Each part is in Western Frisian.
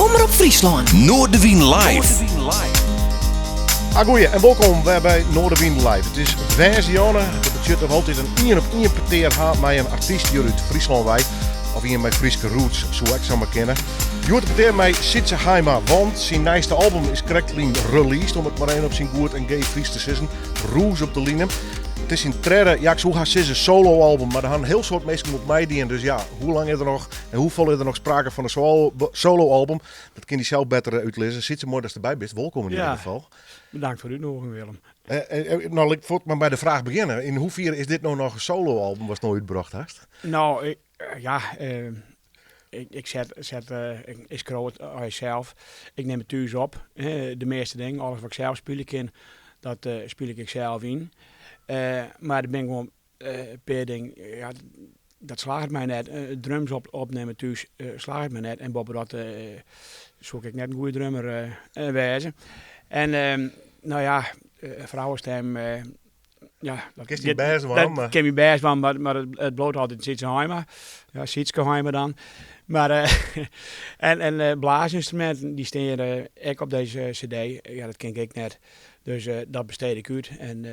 Omrop Fryslân. Noardewyn Live. Agoeie en wolkom wer by Noardewyn Live. It is woansdei, dat betsjut dat we altyd in ien op ien petear ha mei in artyst hjir út Fryslân wei. Of ien mei Fryske roots, soe ek samar kinne. Hjoed in petear mei Sytze Haima, want syn nijste album is krektlyn released, om it mar even op syn goed en geef Frysk te sizzen, Rûs op de Line. It is syn tredde, ja ik soe hast sizze solo-album, mar der ha in hiel soad minsken op meidien, dus ja, hoe lang is der noch en hoefolle is der noch sprake fan in solo-album? Dat kin hy sels better útlizze. Sytze, moai datst derby bist. Wolkom yn ieder geval. Bedankt foar de útnûging, Willem. No, lit ik fuort mar by de fraach begjinne. Yn hoefier is dit no noch in solo-album watst no útbrocht hast? No, ik, ja, ik set, set, ik skriuw it allegear sels. Ik nim it thús op, de measte dingen, alles wat ik sels spylje kin, dat spylje ik sels yn. Mar der binne gewoan in pear dingen, ja, dat slagget my net. Drums opnimme thús slagget my net. En boppedat soe ik ek net in goede drummer wêze. En no ja, frouwestem, ja, dat Kinst dyn bêst dwaan, mar. Kin myn bêst dwaan, mar it bliuwt altyd Sytze Haima. Ja, Sytske Haima dan. Mar en blaasynstruminten, dy stean ek op dizze cd. Ja, dat kin ik ek net. Dus dat besteed ik út. En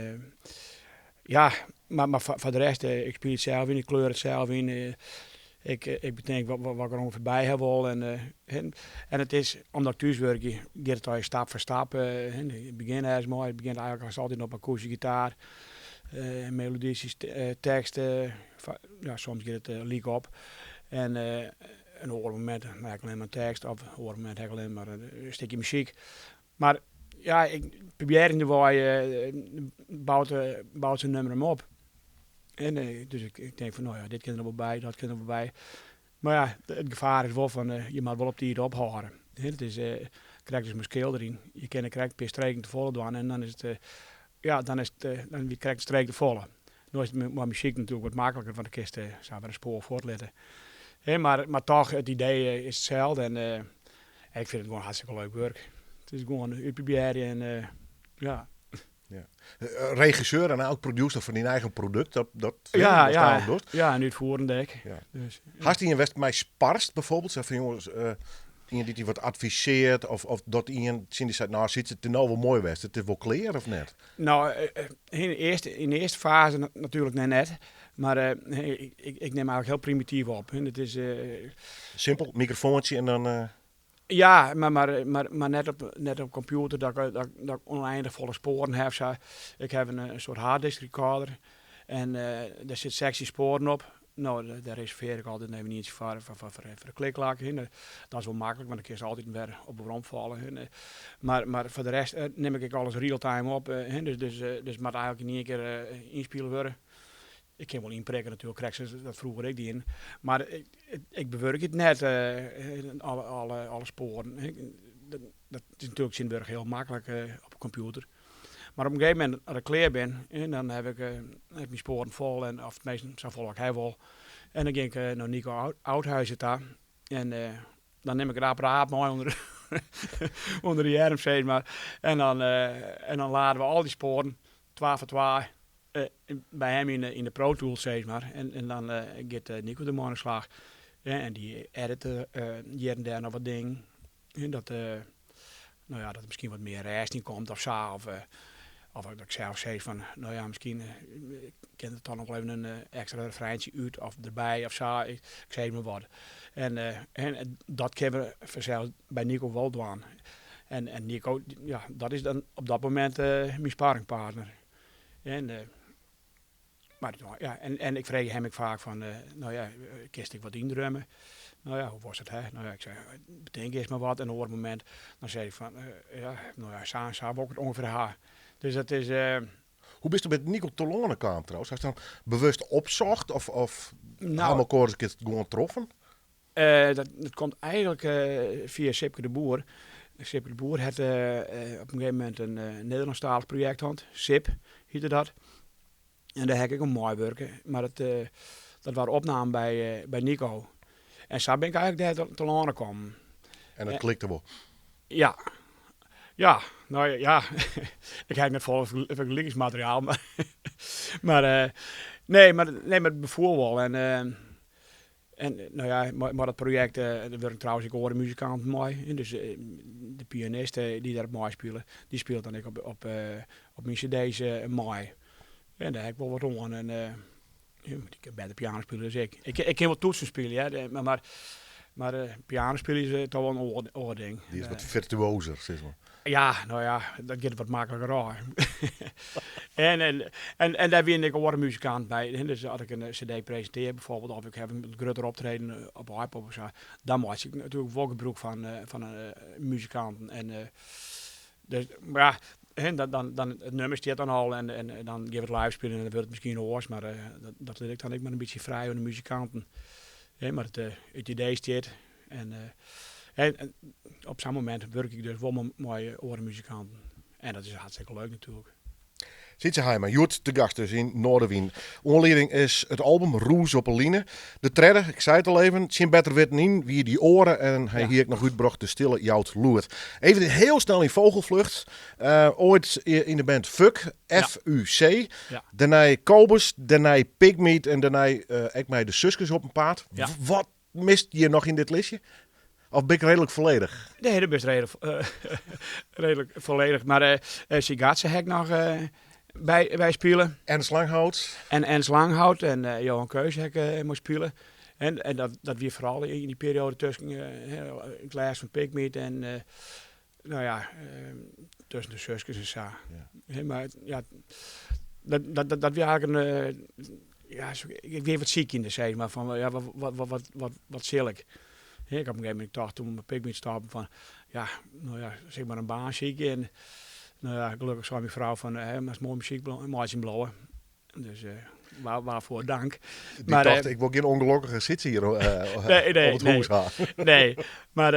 ja, mar foar de rest, ik spylje it sels yn, ik kleur it sels yn. Ik betink wat ik der ûngefear by ha wol. En it is, omdat ik thús wurkje, giet it allegear stap foar stap. Ik begjin ergens mei, it begjint eigentlik hast altyd op akoestyske gitaar. Melodysjes, tekst, ja, soms giet it lyk op. En in oar momint ha ik allinnich mar in tekst of in oar momint ha ik allinnich mar in stikje muzyk. Mar ja, ik probearjendewei bout bout sa'n nummer him op. En dus ik tink fan no ja, dit kin der wol by, dat kin der wol by. Mar ja, it gefaar is wol fan je moatte wol op tiid ophâlde. It is krekt as mei skilderjen, je kinne krekt in pear streken te folle dwaan en dan is it ja, dan is it dan wie krekt in streek te folle. No is it mei muzyk natuerlik wat makliker, want dan kinst sa wer in spoar fuortlitte. Hè, mar toch, it idee is itselde en ik fyn it gewoan hartstikke leuk wurk. It is gewoan útprobearje en ja. Ja. Regisseur en ook producer fan dyn eigen produkt, dat ja, ja, ja, en útfoerend ek. Ja. Dus, ja. Hast ien west mei sparst bijvoorbeeld? Sa fan jonges, ien dy't dy wat advisearret of dat ien tsjin dy seit, nou Sytze, it is no wol moai west, it is wol klear of net? No, yn de earste, yn de earste fase natuerlik net. Mar ik nim eigentlik hiel primityf op. It is. Simpel, mikrofoantsje en dan. Ja, mar net op kompjûter dat ik dat ik ûneinich folle spoaren ha ofsa. Ik ha in soart harddisk recorder en dêr sit 16 spoaren op. No, dêr reservearje ik altyd even ientsje foar, foar de klikklak. Dat is wol maklik, want dan kinst altyd wer op weromfalle. Mar foar de rest nim ik ek alles real-time op. Dus it moat eigentlik yn ien kear ynspile wurde. Ik kin wol ynprikke natuerlik, krekt sa as dat froeger ek dien. Mar ik bewurkje it net, alle spoaren. Dat is natuerlik tsjintwurdich hiel maklik op de kompjûter. Mar op in gegeven momint, as ik klear bin, dan ha ik myn spoaren fol, en, of teminsten safolle as ik ha wol. En dan gean ik nei Nico Oudhuizen ta en dan nim ik it apparaat mei ûnder de earm, sis mar. En dan lade we al dy spoaren, twa foar twa, by him yn de Pro Tools, sis mar. En dan giet Nico dermei oan de slach. En dy edit hjir en dêr noch wat dingen. Dat, no ja, dat der miskien wat mear rêst yn komt of sa. Of, of dat ik sels sis fan, no ja, miskien kin der toch noch wol even in ekstra refreintsje út of derby of sa. Ik sis mar wat. En en dat kinne we fansels by Nico wol dwaan. En Nico, ja, dat is dan op dat momint myn sparringpartner. En, mar ja, en ik freegje him ek faak fan, no ja, kinst ek wat yndrumme? No ja, hoe wolst it ha? No ja, ik sei, betink earst mar wat. En in oar momint, dan sei ik fan, ja, no ja, sa en sa wol ik it ûngefear ha. Dus dat is. Hoe bisto by Nico telâne kaam trouwens? Hast dan bewust opsocht of, of ha elkoar ris in kear gewoan troffen? Dat komt eigentlik fia Sipke de Boer. Sipke de Boer hat op in gegeven momint in Nederlânsktalich projekt hân, SIP hjitte dat. En dêr ha ik ek oan meiwurke, mar dat waard opnaam by Nico. En sa bin ik eigentlik dêr telâne kommen. En dat klikte wol? Ja. Ja, no ja, ik ha ek net folle fergelikingsmateriaal, mar nee, mar it befoel wol. En. En no ja, mei dat projekt, der wurken trouwens ek oare muzikanten mei. Dus de pianist dy't dêrop meispile, dy spilet dan ek op myn cd's mei. En dêr ha ik wol wat oan. En dy kin better piano spylje as ik. Ik kin wol toetsen spylje, hear, mar piano spylje is toch wol in oar ding. Dy is wat firtuozer, sis mar. Ja, no ja, dat giet wat makliker ôf. En dêr wienen ek oare muzikanten by. Dus as ik in cd presintearje bijvoorbeeld, of ik ha in grutter optreden op Aaipop of sa, dan meitsje ik natuerlik wol gebrûk fan muzikanten. En, dus, mar ja, hè, dan, it nummer stiet dan al en dan gean we it live spyljen en dan wurdt it miskien oars, mar dat lit ik dan ek mar in bytsje frij oan de muzikanten. Hè, mar it idee stiet en op sa'n momint wurkje ik dus wol mei oare muzikanten. En dat is hartstikke leuk natuerlik. Sytse Haima, hjoed te gast dus yn Noardewyn. Oanlieding is it album Rûs op 'e Line. De tredde, ik sei it al even, tsjin better witten yn, wie Die Oare en hy hie ek noch útbrocht De Stille Jout Lûd. Even heel snel yn vogelvlucht. Oait yn de band Fuck, F-U-C. Dêrnei Kobus, dêrnei Pigmeat en dêrnei ek mei de Suskes op 'en paad. Wat mist hjir noch yn dit listje? Of bin ik reedlik folledich? Nee, do bist reedlik folledich. Mar Sigatse ha ik noch by spile. Ernst Langhout. En Ernst Langhout en Johan Keus ha ik mei spile. En dat wie foaral yn dy perioade tusken it lêst fan Pigmeat en no ja, tusken de Suskes en sa. Mar ja, dat wie eigentlik in, ja, ik wie wat sykjende sis mar, fan ja, wat sil ik? Ik ha op in gegeven momint tocht toen we mei Pigmeat stoppen fan ja, no ja, sil ik mar in baan sykje en no ja, gelokkich sei myn frou fan hè, moatst moai muzyk meitsjen bliuwe. Dus waarfoar dank. Dy tocht, ik wol gjin ûngelokkige Sytse hjir op it hûs ha. Nee, mar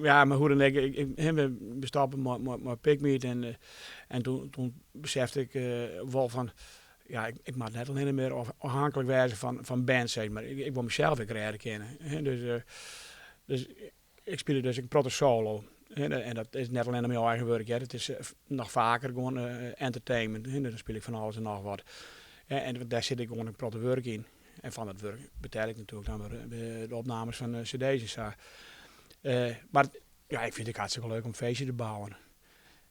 ja, mar hoe dan ek, we stoppen mei Pigmeat en toen besefte ik wol fan, ja, ik moat net allinne mear ôfhinklik wêze fan bands, sis mar. Ik wol mysels ek rêde kinne. Dus ik spylje dus ek in protte solo. En dat is net allinne myn eigen wurk, hear. It is noch faker gewoan entertainment. Dan spylje ik fan alles en noch wat. En dêr sit ek gewoan in protte wurk yn. En fan dat wurk betelje ik natuerlik dan wer de opnames fan de cd's en sa. Mar ja, ik fyn it ek hartstikke leuk om feestjes te bouwen.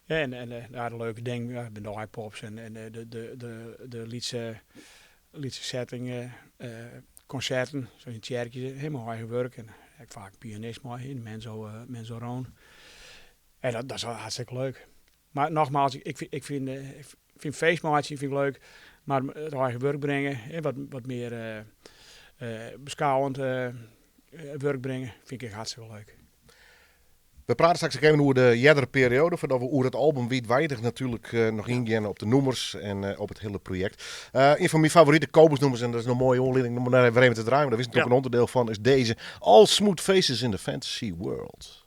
En ja, de leuke dingen, ja, binne de Aaipop's en de lytse setting konserten, sa yn tsjerkjes, hè, mei eigen wurk en ek faak pianist mei, Menzo, Menzo Roon. En dat is hartstikke leuk. Mar nogmaals, ik fyn feestmeitsjen fyn ik leuk, mar it eigen wurk bringe, hè, wat mear beskouwend wurk bringe, fyn ik ek hartstikke leuk. We prate straks ek even oer de eardere perioade, foardat we oer it album wiidweidich natuerlik noch yngean op de nûmers en op it hiele projekt. Ien fan myn favorite Kobus-nûmers, en dat is noch in moaie oanlieding om wer even te draaien, want dêr is natuerlik in ûnderdiel fan, is dizze All Smooth Faces in the Fantasy World.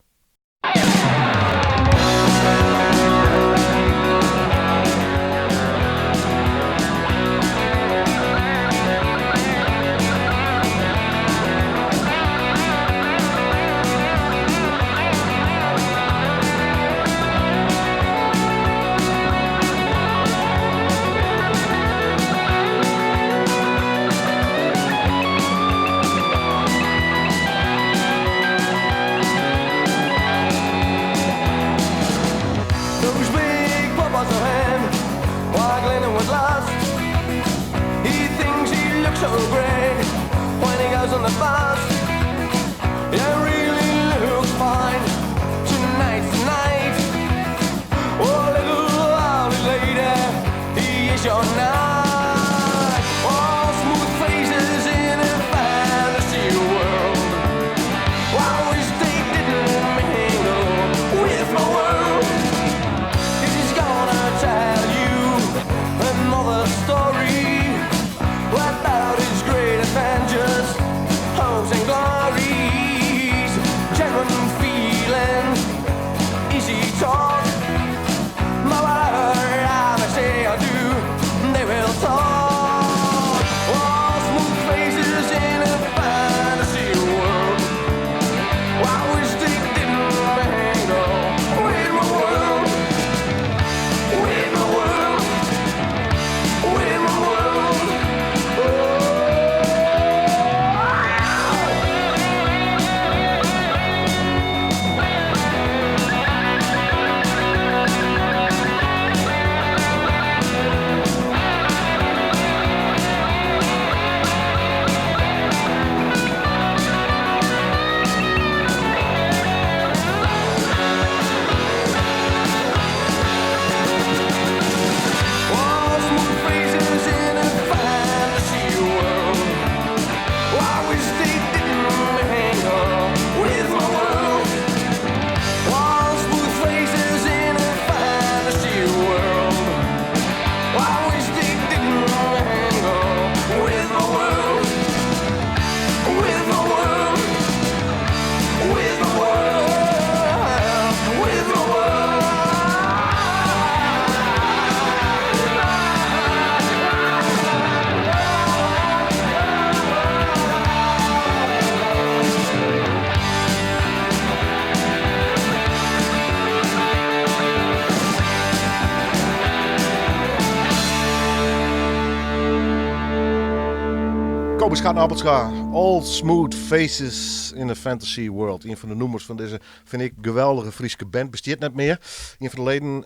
Kobus Schatten Appelscha, All Smooth Faces in a Fantasy World. Ien fan de nûmers fan dizze, fyn ik, geweldige Fryske band. Bestiet net mear. Ien fan de leden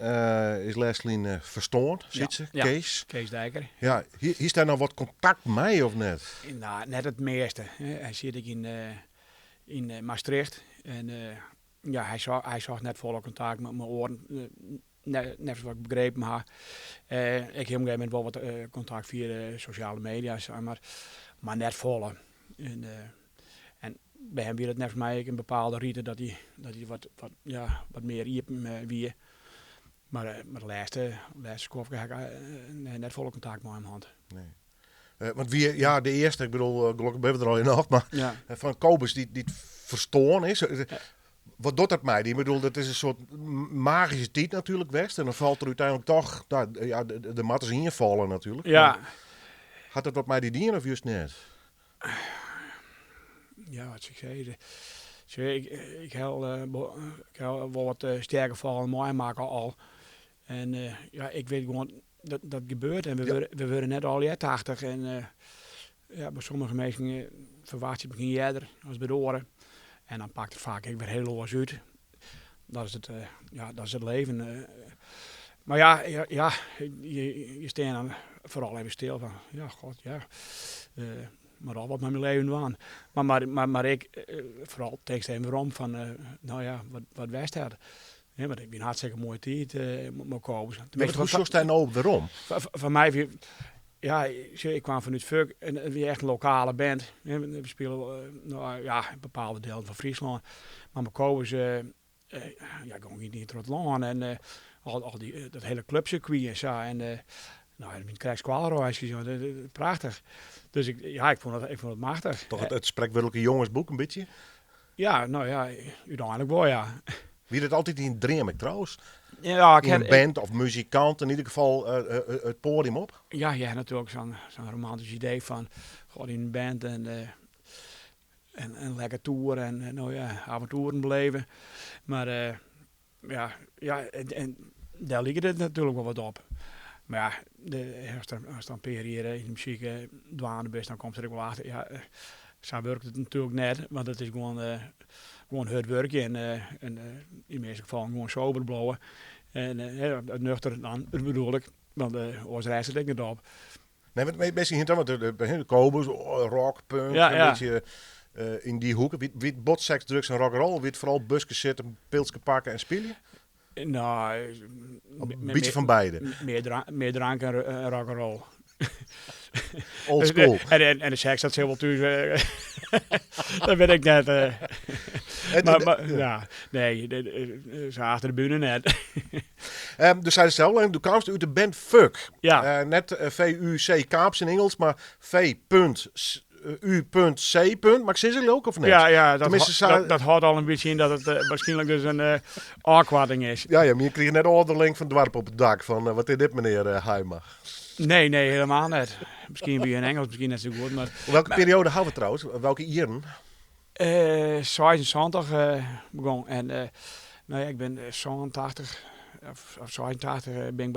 is lêstlyn ferstoarn, Sytse, Ja, Kees. Kees Dijker. Ja, hiest dêr noch wat kontakt mei of net? No, net it measte. Hy siet ek yn Maastricht. En ja, hy socht net folle kontakt mei oaren, neffens wat ik begrepen ha. Ik hie op in gegeven momint wol wat kontakt fia de sosjale media, mar net folle. En by him wie dat neffens my ek in bepaalde rite dat hy wat, ja, wat mear iepen wie. Mar de lêste skoftke ha ik net folle kontakt mei him hân. Nee. Want wie, ja, de earste, ik bedoel, gelokkich binne we der al noch, mar fan Kobus dy't ferstoarn is. Wat docht dat mei dy? Ik bedoel, dat is in soart magyske tiid natuerlik west. En dan falt der úteinlik toch, no, ja, der moat ris ien falle natuerlik. Mar hat dat wat mei dy dien of just net? Ja, wat sil ik sizze? Sjoch, ik ha wol wat stjergefallen meimakke al. En ja, ik wit gewoan, dat gebeurt en we wurde net allegear 80. En ja, by sommige minsken ferwachtsje je it miskien earder as by de oaren. En dan pakt it faak ek wer hiel oars út. Dat is it, ja, dat is it leven. Mar ja, ja, je stean dan foaral even stil fan, ja, god, ja, moat al wat mei myn leven dwaan. Mar ek foaral tinkst even werom fan, no ja, wat west hat. Ja, want it wie in hartstikke moaie tiid mei Kobus. Ja, want hoe sjochst dêr no op werom? Foar my wie, ja, sjoch, ik kwam fanút Fuck en it wie echt in lokale band. We spilen, no ja, in bepaalde delen fan Fryslân. Mar mei Kobus, ja, gong ik troch it lân en al dy, dat hiele klupsirkwy en sa. En no, dat wiene krekt skoalreiskes, jonge, prachtich. Dus ik, ja, ik fûn it machtich. Toch it sprekwurdlike jongesboek in bytsje? Ja, no ja, úteinlik wol, ja. Wie dat altyd dyn dream ek trouwens? Ja, ik In heb in band of muzikant, in ieder geval it poadium op? Ja, je hebt natuerlik zo'n romantisch idee fan, goh, yn in band en lekker toeren en no ja, avontoeren beleven. Mar ja, ja, en dêr liket it natuerlik wol wat op. Mar ja, ast dan in pear jier yn de muzyk dwaande bist, dan komst der ek wol achter, ja, sa wurket it natuerlik net, want it is gewoan hurd wurkje en yn de measte gefallen gewoan sober bliuwe. En nuchter dan bedoel ik, want oars rêst it ek net op. Nee, want minsken hiene toch, want de Kobus, rock, punk, in bytsje yn dy hoeke. Wie it bot seks, drugs en rock'n'roll? Wie it foaral buske sitte, pilske pakke en spylje? No, in bytsje fan beide. Mear drank en rock'n'roll. Old school. En de seks, dat sil wol thús. Dat wit ik net. Mar, ja, nee, se achter de bühne net. Dus sei sels al, do kaamst út de band Fuck. Ja. Net V-U-C-K op syn Ingelsk, mar V punt U punt C punt. Mar ik sis it leuk of net? Ja, ja, Tenminste, sa dat hâldt al in bytsje yn dat it waarskynlik dus in ôfkoarting is. Ja, ja, mar je krigen net âlderling fan it doarp op it dak fan wat is dit menear Haima? Nee, nee, helemaal net. Miskien wie in Engels miskien net sa goed, mar Welke periode hawwe we trouwens? Welke jierren? 76 begûn en no ja, ik bin 87 of 86 bin ik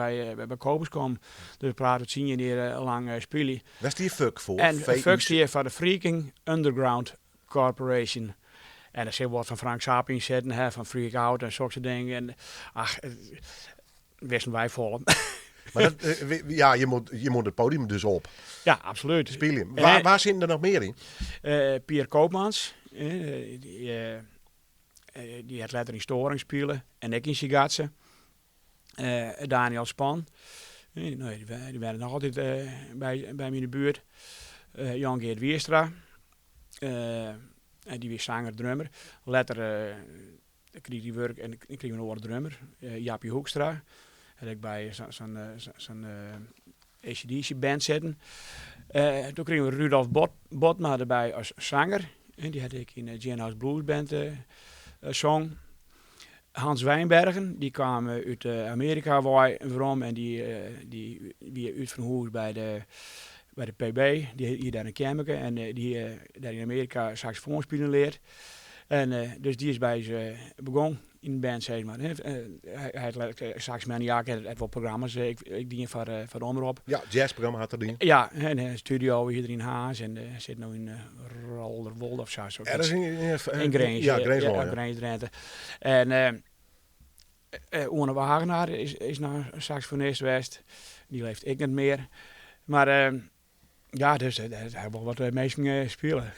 by Kobus kommen. Dus we prate 10 jier lang spylje. Wêr stie Fuck foar? En Fuck stie foar de Freaking Underground Corporation. En der sit wat fan Frank Zappa yn sitten, hè, fan Freak Out en sokse dingen. En ach, wisten wy folle. Mar dat, ja, je moet it podium dus op. Ja, absoluut. Spylje. Wa sieten der noch mear yn? Pier Koopmans, dy hat letter yn Storing spile en ek yn Shigatse. Daniel Span, dy wennet noch altyd by my yn de buert. Jan Geert Wierstra, dy wie sanger, drummer. Letter krige dy wurk en krige in oare drummer, Jappie Hoekstra. Hat ek by sa'n ACDC band sitten. Doe krigen we Rudolf Botma derby as sanger. Dy hat ek yn de Gin House Blues Band song. Hans Wijnbergen, dy kaam út Amearika wei werom en dy wie út fan hûs by de PB. Dy hie dêr in keammerke en dy hie dêr yn Amearika saksofoan spyljen leard. En dus dy is by ús begûn. yn de band, sis mar. Hy hat Sax Maniac en hat wol programma's ek dien foar de Omrop. Ja, jazzprogramma hat er dien. Ja, en in studio hie er yn Harns en sit no yn Rolderwolde of sa. Ergens yn yn Grins. Ja, Grinslân. Ja, Grins, Drenthe. En Oene Wagenaar is noch in saksofonist west. Dy leeft ek net mear. Mar ja, dus dêr ha wol wat minsken spile.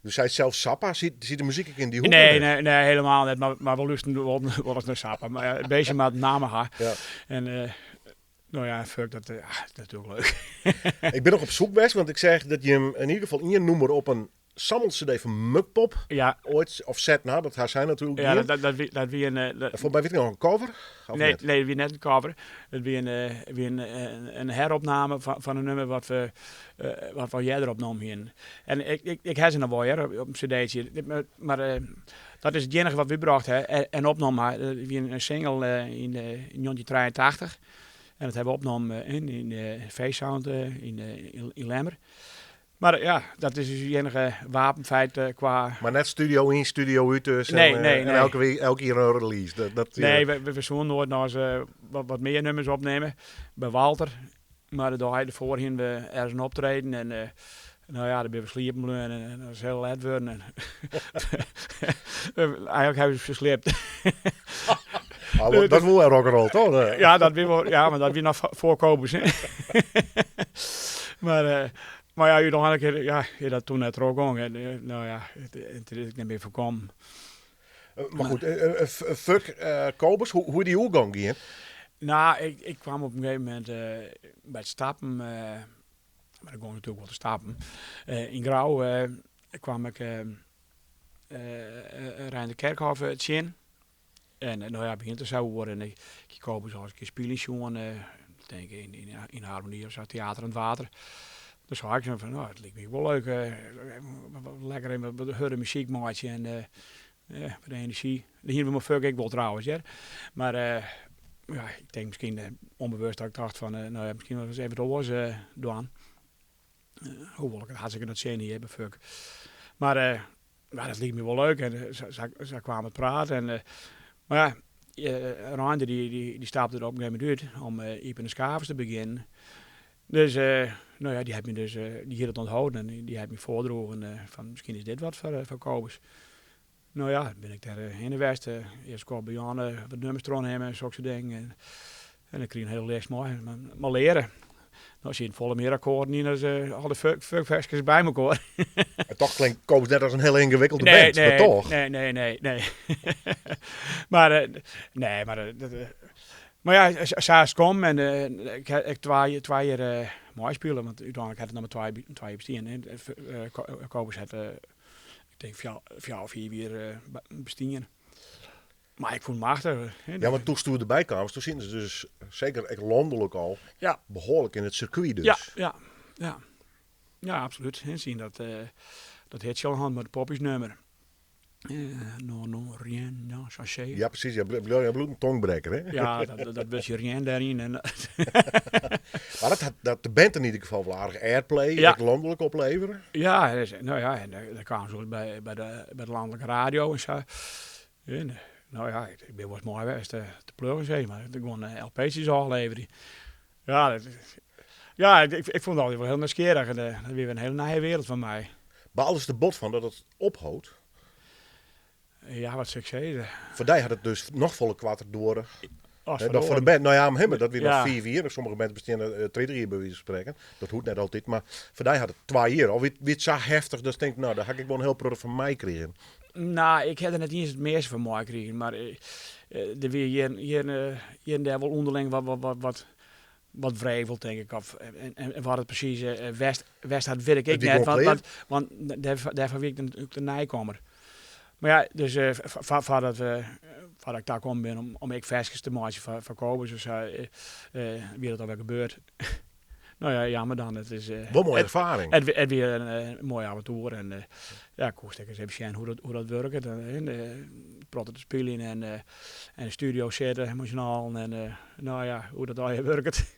Do seist sels Zappa, siet de muzyk ek yn dy hoeke? Nee, nee, nee, helemaal net. Mar we lústeren wol wolris nei Zappa. Mar ja, it beestje moat in namme ha. Ja. En no ja, fuck, dat is natuerlik leuk. Ik bin noch op soek west, want ik seach dat jim yn ieder gefal ien nûmer op in Sammel-cd fan Mukpop ja. oait, of set na, dat ha sy natuerlik Ja, dien. dat wie in... En foar my wie it noch in cover? Of Nee, net? nee, it wie net in cover. It wie in heropname fan in nummer wat we al earder opnommen hienen. En ik ha se noch wol hear, op in cd'tsje. Mar dat is it iennige wat we útbrocht ha en opnommen ha. It wie in single yn 1983. En dat ha we opnommen yn V-Sound yn Lemmer. Mar ja, dat is ús iennige wapenfeit kwa... Mar net studio yn, studio út dus Nee, nee, en nee. elke week, elk jier in release. Dat Nee, we soenen noait noch ris wat mear nummers opnimme by Walter. Mar de dei derfoar hienen we ergens in optreden en no ja, dêr binne we sliepen bleaun en dat is hiel let wurden. En eigenlik hawwe we ús fersliept. Ah, dat wol wer rock'n'roll, toch? Ja, dat wie wol, ja, mar dat wie noch foar Kobus, hè. Mar ja, úteinlik, ja, is dat toen net trochgong. En no ja, it is ek net mear foarkommen. Mar goed, fuck Kobus, hoe is dy oergong gien? Nou, ik kwam op in gegeven momint by it stappen, mar dan gong ik natuerlik wol te stappen. Yn Grou kwam ik Reinder Kerkhof tsjin. En no ja, begjint der sa oer en ik hie Kobus al ris in kear spyljen sjoen, tink ik yn Harmonie of sa, Theater aan het Water. Doe sei ik fan, no, it liket my wol leuk, lekker even wat hurde muzyk meitsje en ja, wat enerzjy. Dat hiene we mei Fuck ek wol trouwens hear. Mar ja, ik tink miskien ûnbewust dat ik tocht fan, no ja, miskien wolris even wat oars dwaan. Hoewol ik it hartstikke nei it sin hie by Fuck. Mar ja, dat like my wol leuk en sa kwaam it praat. En, mar ja, Reinder dy stapte der op in gegeven momint út om Ype en de Skavers te begjinnen. Dus no ja, dy hat my dus, dy hie dat ûntholden en dy hat my foardroegen fan miskien is dit wat foar Kobus. No ja, bin ik dêr hinne west. Earst kocht by Johanne wat nummers trochnimme en sokse dingen. En ik krige in hiele list mei. Mar leare. No sieten folle mear akkoarden yn as al de fuckferskes by mekoar. En toch klinkt Kobus net as in hiel yngewikkelde Nee, band, nee, mar toch? nee, nee, nee, nee. Maar nee, mar dat, mar ja, sa is it kommen en ik ha ek twa jier meispile, want úteinlik hat it noch mar twa jier bestien. Kobus hat ik tink fjouwer, fiif jier bestien. Mar ik fûn it machtich. Ja, want doe'tsto derby kaamst, doe sieten se dus seker ek lanlik al Ja. behoarlik yn it sirkwy dus. Ja, ja, ja. Ja, absolút. Hè, sien dat hitsje al hân mei de Poppies-nummer. Non, non, rien, non, sachet. Ja, precies. Ja, bliuwt in tongbrekker, hè? Ja, dat wurdsje rien dêryn. En Maar dat hat dat de band in ieder geval wel aardich airplay, Ja. ek lanlik oplevere. Ja, dus, nou ja, en daar kwamen ze bij de landelijke radio en zo. En nou ja, ik ben wel eens mooi geweest te pluggen, zeg maar. Ik gewoon LP'tjes afleveren. Ja, dat, ja, ik vond het altijd wel heel nieuwsgierig. En dat weer een hele nieuwe wereld van mij. Baalde ze er bot van dat het ophoudt? Ja, wat succes. Voor die had het dus nog volle kwarter door. Als Hè, dat voor de verloren. band, nou ja, om hem, dat we nog Ja. 4 jaar. Sommige bands bestaan 3 jaar bij wijze van spreken. Dat hoeft net altijd, maar voor die had het 2 jaar. Of wie het zo heftig, dat ik denk, nou, daar had ik wel een heel product van mij kregen. Nou, ik heb er net eens het meeste van mij gekregen, maar er weer hier en daar wel onderling wat wrevel, denk ik. Of, en wat het precies West had, weet ik Het wie net, gewoon kleer? want daarvan wie ik dan ook de nijkomer. Maar ja, dus voordat ik daar kom ben om ik versjes te maken voor Kobus of zo, wie dat alweer gebeurt. Nou ja, jammer dan. Het is Wel een mooie ervaring. het weer een mooi avontuur. En ja, ik moest eens even zien hoe dat werkt. En praten te spelen en de studio zitten, emotionaal. En nou ja, hoe dat al werkt.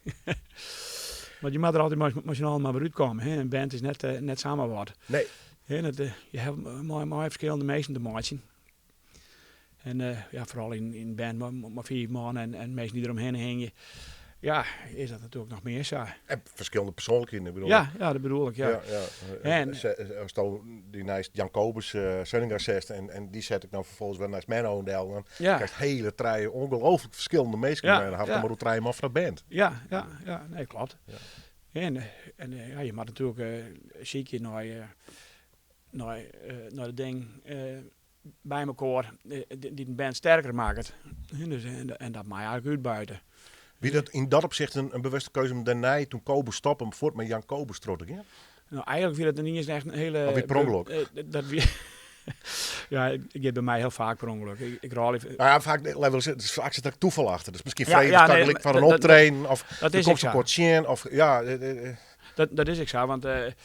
Want je moet er altijd emotionaal maar weer uitkomen. Hè? Een band is net samen wat. Nee. Hè, dat je hebt mooi verschillende mensen te maken. En ja, foaral yn in band mei fiif man en minsken dy't deromhinne hingje, ja, is dat natuerlik noch mear sa. En ferskillende persoanlikheden, ik bedoel. Ja, ja, dat bedoel ik, ja. Ja, ja. En Asto dy neist Jan Kobus Seunnenga setst en dy set ik dan ferfolgens wer neist Menno del, dan krijst hele trije ongelooflijk ferskillende minsken. En dan ha we it mar oer trije man fan de band. Ja, ja, ja, nee, kloppet. En ja, je moatte natuerlik sykje nei, nei de dingen by mekoar dy't in band sterker makket. Dus, en dat mei eigentlik útbuite. Wie dat yn dat opsicht in bewuste keuze om dêrnei, toen Kobus stoppe, om fuort mei Jan Kobus troch te gean? No, eigentlik wie dat net iens echt in hele... Of wie it per ûngelok? Dat wie... Ja, it giet by my hiel faak per ûngelok. Ik rôl Nou ja, faak, laat ik wol sizze, faak sit der toefal achter. Dus miskien frege tagelyk foar in optreden, of do komst elkoar tsjin, of ja... Dat is ek sa, want en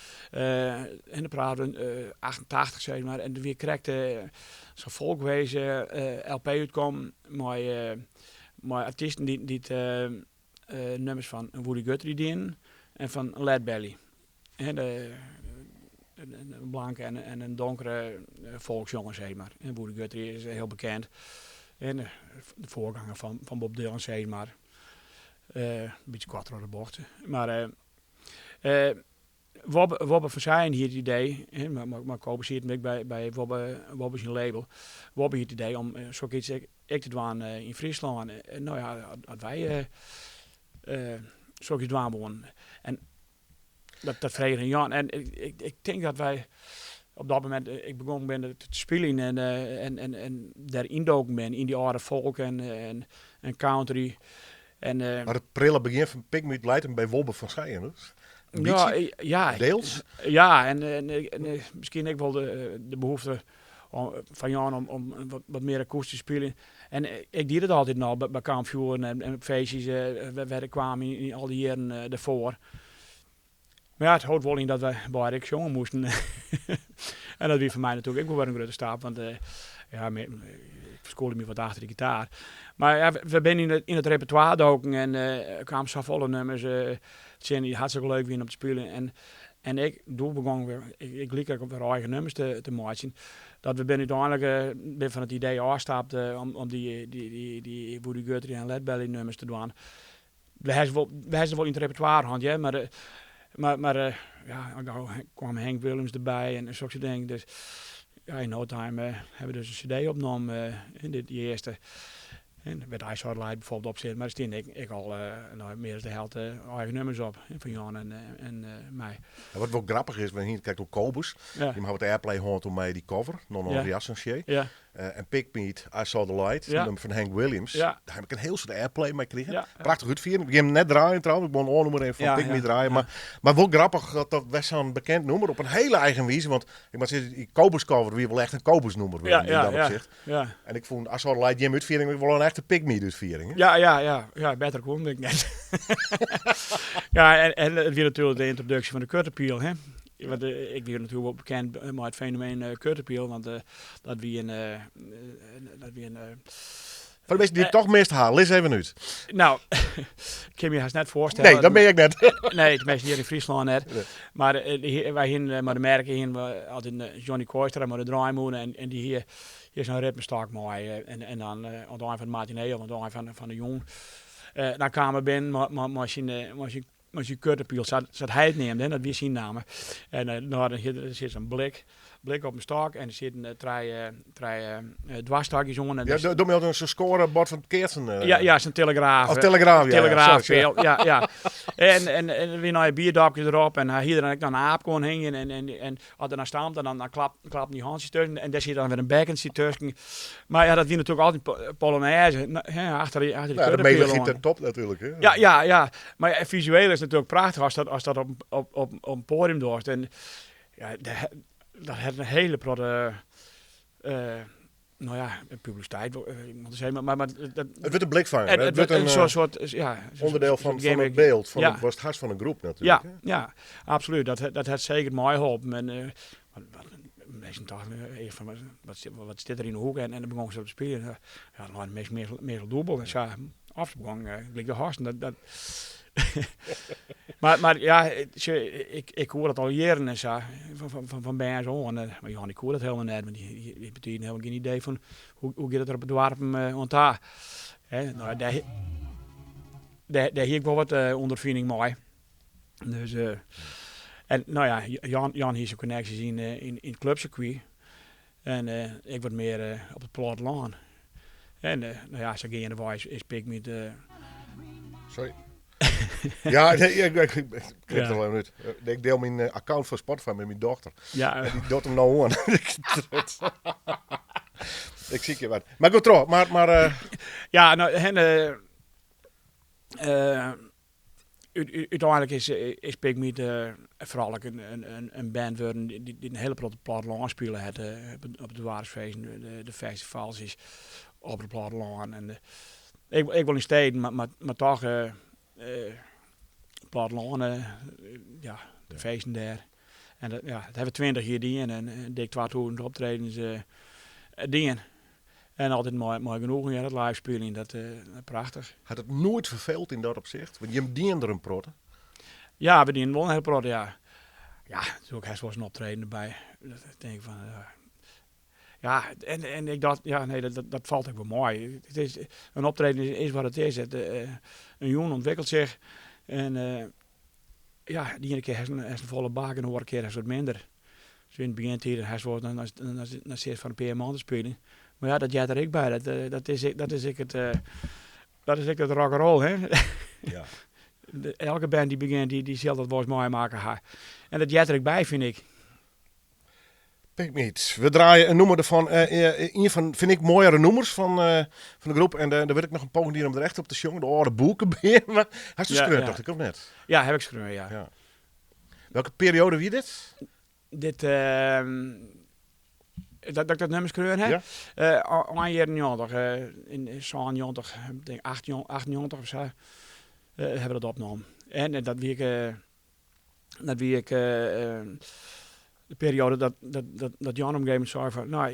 dan praten we 88 sis mar, en der wie krekt sa'n Folkways LP útkommen mei artysten dy't nummers fan Woody Guthrie dienen en fan Lead Belly. Hè, de, in blanke en in donkere folksjonger, sis mar. En Woody Guthrie is hiel bekend. En de foarganger fan Bob Dylan, sis mar. In bytsje koart troch de bocht. Mar Wobbe, Wobbe van Seijen hie it idee, hè, mar Kobus siet ek by Wobbe, Wobbe syn label. Wobbe hie it idee om sok iets ek te dwaan yn Fryslân. En no ja, as wy sok iets dwaan woenen. En dat frege Jan. En ik tink dat wy op dat momint, ik begûn bin te spyljen en dêr yndoken bin yn dy âlde folk en country. En, Mar it prille begjin fan Pigmeat leit him by Wobbe van Seijen dus? In Ja, bytsje? ja. Deels? Ja, en miskien ek wol de behoefte fan Jan om wat mear akoestysk te spyljen. En ik die dat altyd al by kampfjoeren en op feestjes wêr't ik kwam yn al dy jierren dêrfoar. Mar ja, it hold wol yn dat wy beide ek sjonge moasten. En dat wie foar my natuerlik ek wol wer in grutte stap, want ja, ik ferskûle my wat achter de gitaar. Mar ja, we binne yn it repertoire doken en der kamen safolle nummers tsjin dy't hartstikke leuk wiene om te spyljen. En ik, doe begûn ik wer, ik like ek wer eigen nummers te meitsjen. Dat we binne úteinlik bin fan it idee ôfstapt om dy Woody Guthrie en Lead Belly nummers te dwaan. We ha se wol, we ha se wol yn it repertoire hân, hear, mar ja, al gau kwam Hank Williams derby en sokke soart dingen. Dus ja, yn no time ha we dus in cd opnommen, dy earste. En wêr't I Saw the Light bijvoorbeeld op sit, mar der stean ek al no, mear as de helte eigen nummers op, fan Jan en my. En wat wol grappich is, we hiene it krekt oer Kobus. Jim hawwe it airplay hân toen mei dy cover, Non Ja. Riassensier. Ja. En Pigmeat, I Saw the Light, nummer fan Hank Williams. Dêr ha ik in hiel soad airplay mei krigen. Prachtich útfiering. Ik gean him net draaien trouwens, ik wol in oar nûmer even fan Pigmeat draaien. Mar wol grappich dat dat best sa'n bekend nûmer op in hele eigen wize, want ik moat sizze, dy Kobus cover wie wol echt in Kobus nûmer wurden yn dat opsicht. En ik fûn I Saw the Light jim útfiering wol in echte Pigmeat útfiering. Hè? Ja, ja, ja. Ja, better koe ik net. Ja, en it wie natuerlik de yntroduksje fan de Cutterpiel, hè. Want ik wie natuerlik wol bekend mei it fenomeen Cutterpiel, want dat wie in, dat wie in Foar de minsken dy't it toch mist ha, lis even út. Nou, ik kin my hast net foarstelle. Nee, dat bin ik net. Nee, teminsten hjir yn Fryslân net. Nee. Mar wy hienen mei de merke hienen we altyd in Johnny Kooistra mei de draaimûne en dy hie sa'n ritmestok mei. En dan oan it ein fan de matinee of oan it ein fan de jûn, dan kaam er binnen mei syn cutterpiel, sa't hy it neamde, dat wie syn namme. En no, dan hie der sit sa'n blik op in stôk en der sieten trije dwarsstokjes oan. En Ja, doe my altyd sa'n scorebord fan it keatsen. Ja, ja, sa'n telegraaf. Of telegraaf, ja, ja, Telegraafpeal, sorry, ja, ja. En der wie noch in bierdopke derop en hy hie der dan ek noch in aapke oan hingjen en as er dan stampte, dan klapten dy hantsjes tusken en dêr siet dan wer in bekkentsje tusken. Mar ja, dat wie natuerlik altyd polonaise, hè, achter dy Ja, de cutterpiel melodie oan. ten top natuerlik, hè. Ja, ja, ja. Mar ja, fisueel is it natuerlik prachtich ast dat op in poadium dochst. En ja, dat hat in hiele protte, no ja, publisiteit, ik moat sizze, mar dat It wurdt in blikfanger, Het hè? het It wurdt wurdt in in, soort, ja, een onderdeel soort fan it gimmick. beeld, fan Ja. it wat hast fan in groep natuerlik, Ja, hè? ja, absoluut. Dat hat seker meiholpen. En wat minsken tochten earst fan, wat sit der yn de hoeke? En dan begûn se op te spyljen. Ja, dan leinen de minsken meastal dûbel. En sa, of se begûn gelyk te hoasten. Dat, dat, Mar ja, ik, ik hoor dat al jierren en sa, fan bern oan. Mar Jan, ik koe dat helemaal net, want dy hie betiden helemaal gjin idee fan hoe giet it der op de doarpen oan ta. Hè, no, dêr hie ik wol wat ûnderfining mei. Dus, en no ja, Jan hie syn konneksjes yn it klupsirkwy. En ik wat mear op it plattelân. En no ja, sa geandewei is Pigmeat. Sorry. Ja, nee, ik knip er wel even út. Ik deel myn account fan Spotify mei myn dochter. Ja. En dy docht him no oan. Ik sykje wat. Mar go troch. Mar, Ja, no, en, Uteinlik is Pigmeat foaral ek in band wurden dy't in hiele protte plattelân spile hat. Op de doarpsfeesten, de festivals is op it plattelân. En ek wol yn steden, mar toch plattelân, ja, de feesten dêr. En dat, ja, dat ha we 20 jier dien en dik 2000 optredens dien. En altyd mei genoegen, ja, dat live spyljen, dat prachtich. Hat it noait ferfeeld yn dat opsicht? Want jim dienen der in protte. Ja, we dienen wol in hiel protte, ja. Ja, natuerlik hast wolris in optreden derby. Dat ik tink fan, ja, en ik dacht, ja, nee, dat falt ek wol mei. It is, in optreden is wat it is. It, in jûn ûntwikkelt sich en ja, de iene kear hast in folle bak en de oare kear hast wat minder. Dus yn it begjin tiden hast wol, dan sitst foar in pear man te spyljen. Mar ja, dat heart der ek by. Dat is ek it, dat is ek it rock'n'roll, hè. Ja. Elke band dy't begjint, dy sil dat wolris meimakke ha. En dat heart der ek by, fyn ik. Pigmeat. We draaie in nûmer derfan. Ien fan, fyn ik, moaiere nûmers fan de groep. En dêr wurd ik noch in poging dien om der echt op te sjongen. De âlde boekebeam. Hast it skreaun, tocht ik, of net? Ja, haw ik skreaun, ja. Ja. Welke periode wie dit? Dit, dat ik dat nûmer skreaun ha? Ja. Ein jierren 90, yn 97, tink 98 of sa, ha we dat opnommen. En dat wie ek, dat wie ek de periode dat Jan op in gegeven momint sei fan, no,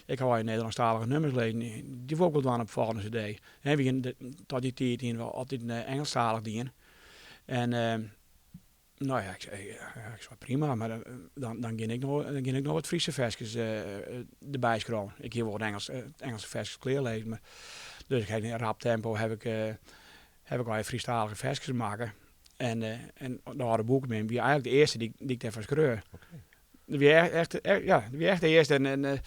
ik ha allegear Nederlânsktalige nûmers lizzen, dy wol ik wol dwaan op de folgjende cd. Hè, we hiene tot dy tiid hiene we altyd Ingelsktalich dien. En no ja, ik sei, ik sei prima, mar dan gean ik no, dan gean ik no wat Fryske ferskes derby skriuwen. Ik hie wol wat Ingelske ferskes klear lizzen, mar dus ik ha yn rap tempo haw ik, haw ik allegear Frysktalige ferskes makke. En de âlde boekebeam wie eigenlik de earste dy't ik dêrfoar skreau. Dat wie echt, ja, dat wie echt de earste. En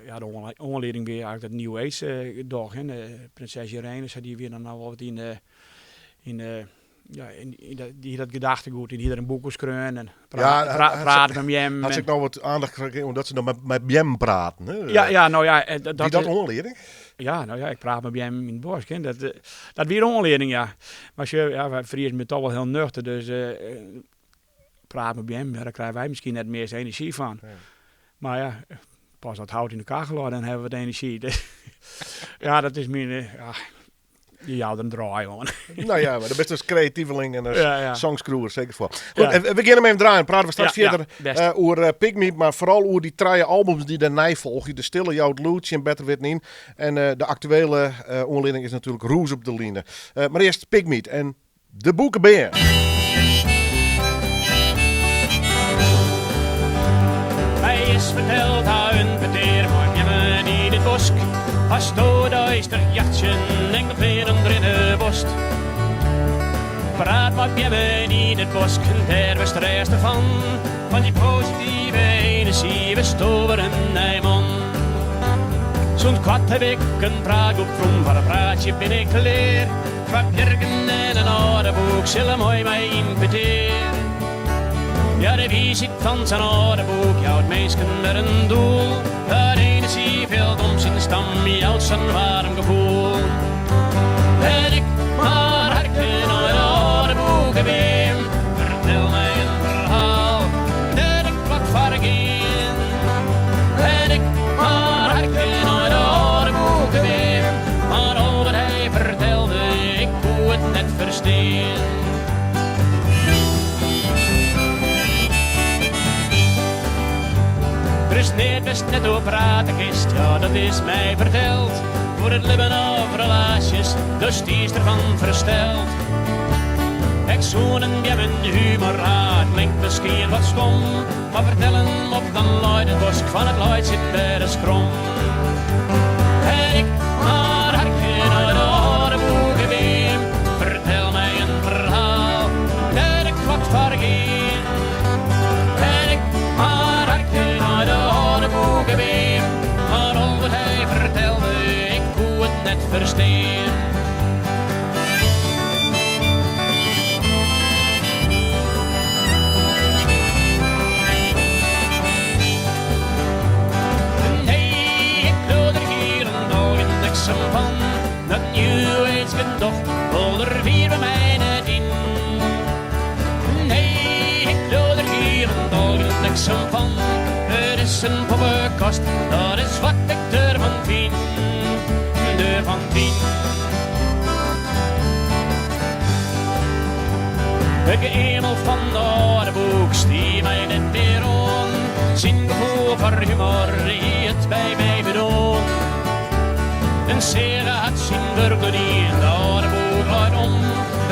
ja, de oanlieding wie eigenlik dat New Age gedoch. Hè. Prinses Irene, sa, dy wie dan no wol wat yn de, yn de, ja, yn dy hie dat gedachtegoed, dy hie der in boek oer skreaun en prate mei beammen. Hat se ek noch wat aandacht krige omdat se dan mei beammen praten, hè? Ja, ja, no ja, dat Wie dat oanlieding? Ja, no ja, ik praat mei beammen yn it bosk, hè. Dat wie de oanlieding, ja. Mar sjoch, ja, wy Friezen binne toch wol hiel nuchter, dus praat mei beammen, ja, dêr krije wy miskien net it measte enerzjy fan. Nee. Mar ja, pas dat hout yn de kachel leit, dan hawwe we wat enerzjy. Ja, dat is myn, ja, je jouwe der in draai oan. No ja, mar do bist dus kreativeling en ja, ja. songskriuwer, seker foar. Goed, ja. We gean him even draaien. Prate we straks ja, fierder ja, oer Pigmeat, mar foaral oer dy trije albums dy't dêrnei folgje. De Stille jout lûd tsjin better witten yn. En de aktuele oanlieding is natuerlik Rûs op de Line. Mar earst Pigmeat en De Boekebeam. My is ferteld ha in petear mei beammen yn it bosk. Asto deistich jachtsjen en fleanen rinne wolst. Praat mei beammen yn it bosk, dêr wurdst rêstich fan. Fan dy positive enerzjy wurdsto wer in nij man. Sûnt koart haw ik in praatgroep fûn, foar in praatsje bin ik klear. Twa bjirken en in âlde boek sille mei my yn petear. Ja, de wiisheid fan sa'n âlde boek jout minsken wer in doel. Dat enerzjyfjild om syn stam jout sa'n waarm gefoel. En ik mar harkje nei de âlde boekebeam. Fertel my in ferhaal dêr't ik wat foar gean. En ik mar harkje nei de âlde boekebeam. Mar al wat hy fertelde, ik koe it net ferstean. Der is neat wêr'tst net oer prate kinst, ja dat is my ferteld. Oer it libben of relaasjes, do stiest derfan fersteld. Ek soenen beammen humor ha, it klinkt miskien wat stom, mar fertel in mop dan leit it bosk fan it laitsjen wer ris krom. En ik mar harkje nei de âlde boekebeam, fertel my in ferhaal dêr't ik wat foar gean. En ik mar harkje nei de âlde boekebeam, mar al wat hy fertelde, ik koe it net ferstean. Nee, ik leau der hielendal gjin bliksem fan. Dat New Age gedoch wol der wier by my net yn. Nee, ik leau der hielendal gjin bliksem fan. It is in poppekast, dat is wat ik derfan fyn. Derfan fyn. It geëamel fan de âlde boek stie my net mear oan. Syn gefoel foar humor hie it by my bedoarn. In seage hat syn wurk doe dien, de âlde boek leit om.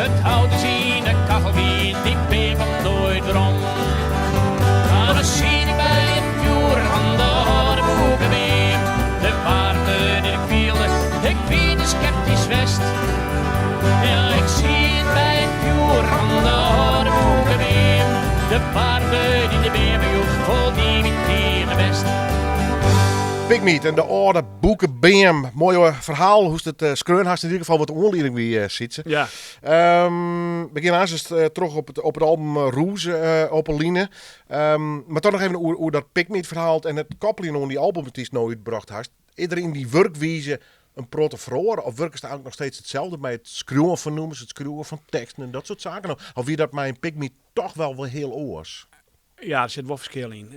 It hout is yn de kachel gien, dy beam komt noait werom. Mar dan siet ik by it fjoer fan de âlde boekebeam. De waarmte dy't ik fielde, ik wie te skeptysk west. Ja, ik siet by it fjoer fan de âlde boekebeam. De waarmte dy't de beam my joech, foldie my tige bêst. Pigmeat en de âlde boekebeam. Moai ferhaal hoe'tst it skreaun hast. Yn ieder gefal wat de oanlieding wie, Sytse. Ja. We gean aanst troch op it album Rûs op 'e line. Mar toch noch even oer dat Pigmeat ferhaal en it koppeljen oan dy albums dy'tst no útbrocht hast. Is der yn dy wurkwize in protte feroare of wurkest eigentlik noch steeds itselde mei it skriuwen fan nûmers, it skriuwen fan teksten en dat soart saken? Of wie dat mei in Pigmeat toch wel wer hiel oars? Ja, der sit wol ferskil yn.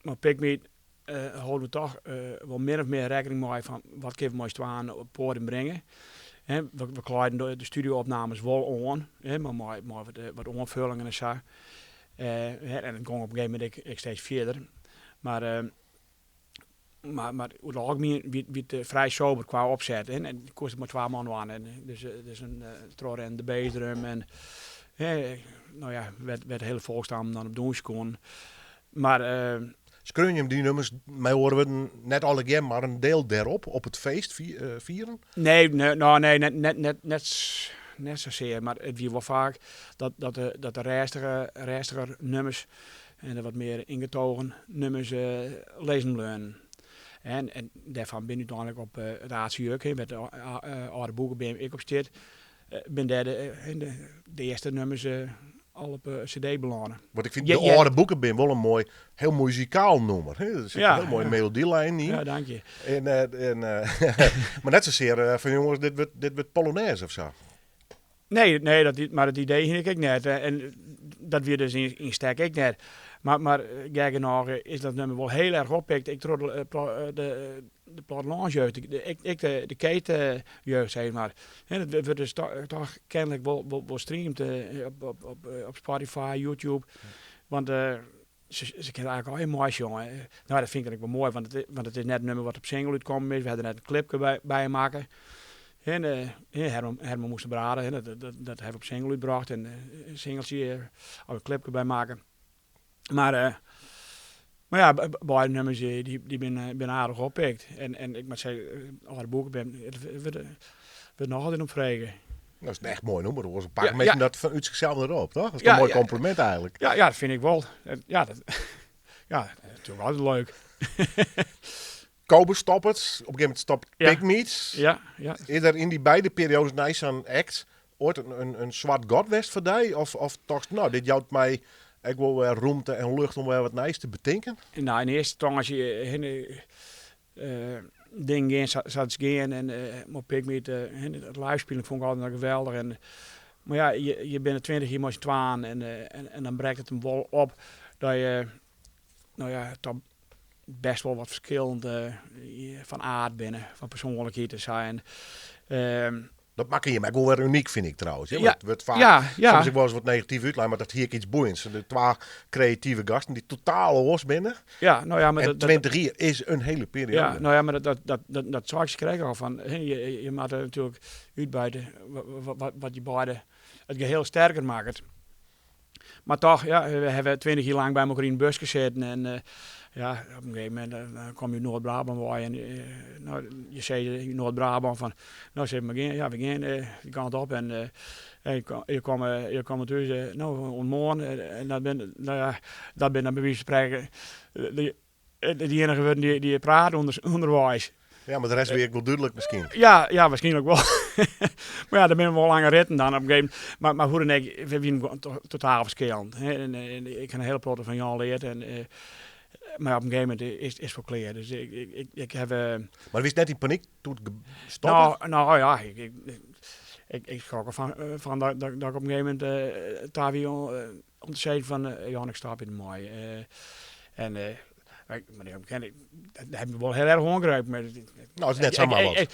Mei Pigmeat holden we toch wol min of mear rekkening mei fan wat kinne we mei ús twaen op it poadium bringe. We klaaiden de studio-opnames wol oan, mar mei wat oanfullingen en sa. En it gong op in gegeven momint ek steeds fierder. Mar mar oer it algemien wie it frij sober kwa opset. En koest it mei twa man dwaan. En dus in trochrinnende bassdrum en no ja, wêr't de hiele folkstammen dan op dûnsje koenen. Mar. Skreaun jim dy nummers, mei oare wurden, net allegear, mar in diel dêrop, op it feest fieren? Nee, no nee, net sasear. Mar it wie wol faak dat de rêstiger nummers en de wat mear ingetogen nummers lizzen bleaunen. En dêrfan bin úteinlik op it Aardse Juk, wêr't de âlde boekebeam ek op stiet, bin dêr de earste nummers al op cd belâne. Want ik fyn de âlde boekebeam wol in moai, hiel muzikaal nûmer. Der sit in hiel moaie melodylijn yn. Ja, dank je. En, mar net sasear fan jonges, dit wurdt Polonaise of sa. Nee, nee, dat, mar dat idee hie ik ek net. En dat wie dus yn stek ek net. Mar gek genôch is dat nummer wol hiel erch oppikt, ek troch de plattelânsjeugd, ek de keetjeugd, sis mar. Dat wurdt dus toch kenlik wol streamd op Spotify, YouTube. Want se kinne eigentlik allegear meisjonge. No, dat fyn ik dan ek wol moai, want it is net in nummer wat op single útkommen is. We hawwe der net in klipke by makke. En Herman moast braden, dat hawwe we op single útbrocht. En in singeltsje of in klipke by makke. Mar mar ja, beide nummers dy binne aardich oppikt. En ik moat sizze, âlde boekebeam, it wurdt noch altyd om frege. Dat is in echt moai nûmer, oars pakke minsken dat fanút sichsels net op, toch? Dat is in moai komplimint eigentlik. Ja, ja, dat fyn ik wol. Ja, dat, ja, dat is natuerlik altyd leuk. Kobus stoppet, op in gegeven momint stopt Pigmeat. Ja, ja. Is der yn dy beide periodes nei sa'n act oait in swart gat west foar dy? Of tochtst, no, dit jout my ek wol wer rûmte en lucht om wer wat nijs te betinken? No, yn earste ynstânsje dingen gean sa't se gean en mei Pigmeat, it live spyljen fûn ik altyd noch geweldich. En, mar ja, je binne 20 jier mei syn twaen en dan brekt it him wol op dat je, no ja, toch best wol wat ferskillend fan aard binne, fan persoanlikheid en sa. En, Dat Dat makke jim ek wol wer unyk, fyn ik trouwens. Ja. It wurdt faak Ja, ja. soms ek wolris wat negatyf útlein, mar dat hie ek iets boeiends. De twa kreative gasten dy't totaal oars binne. Ja, no ja, mar En dat, dat, 20 jier is in hele perioade. ja, no ja, mar dat, dat, dat, dat, dat sei ik krekt al fan, hè, je, je moatte natuerlik útbuite wat, wat je beide it geheel sterker makket. Mar toch, ja, we hawwe 20 jier lang by elkoar yn in buske sitten en eh, ja, op in gegeven momint dan kom je út Noard-Brabân wei en eh, no, je sizze yn Noard-Brabân fan, no sille we mar gean, ja, we gean eh, dy kant op en eh, en je ko- je komme, je komme thús, eh, no, oant moarn en dat binne, no ja, dat binne dan by wize fan sprekken de, de iennige wurden dy't je prate ûnderweis. Ja, mar de rest wie ek wol dúdlik miskien. Ja, ja, waarskynlik wol. Mar ja, der binne wol lange ritten dan op in gegeven momint. Mar, mar hoe dan ek, we wienen gewoan totaal ferskillend. Hè. En, en ik ha in hiele protte fan Jan leard. En, mar op in gegeven momint is it wol klear. Dus ik, ik, ik, ik ha. Mar wiest net yn panyk doe't it stoppe? No, no ja, ik, ik, ik, ik skrok erfan fan dat, dat, dat ik op in gegeven momint ta wie om te sizzen fan Jan, ik stopje dermei. En ik moat earlik bekenne, dat hat my wol hiel erch oangrepen. No, it is net samar wat.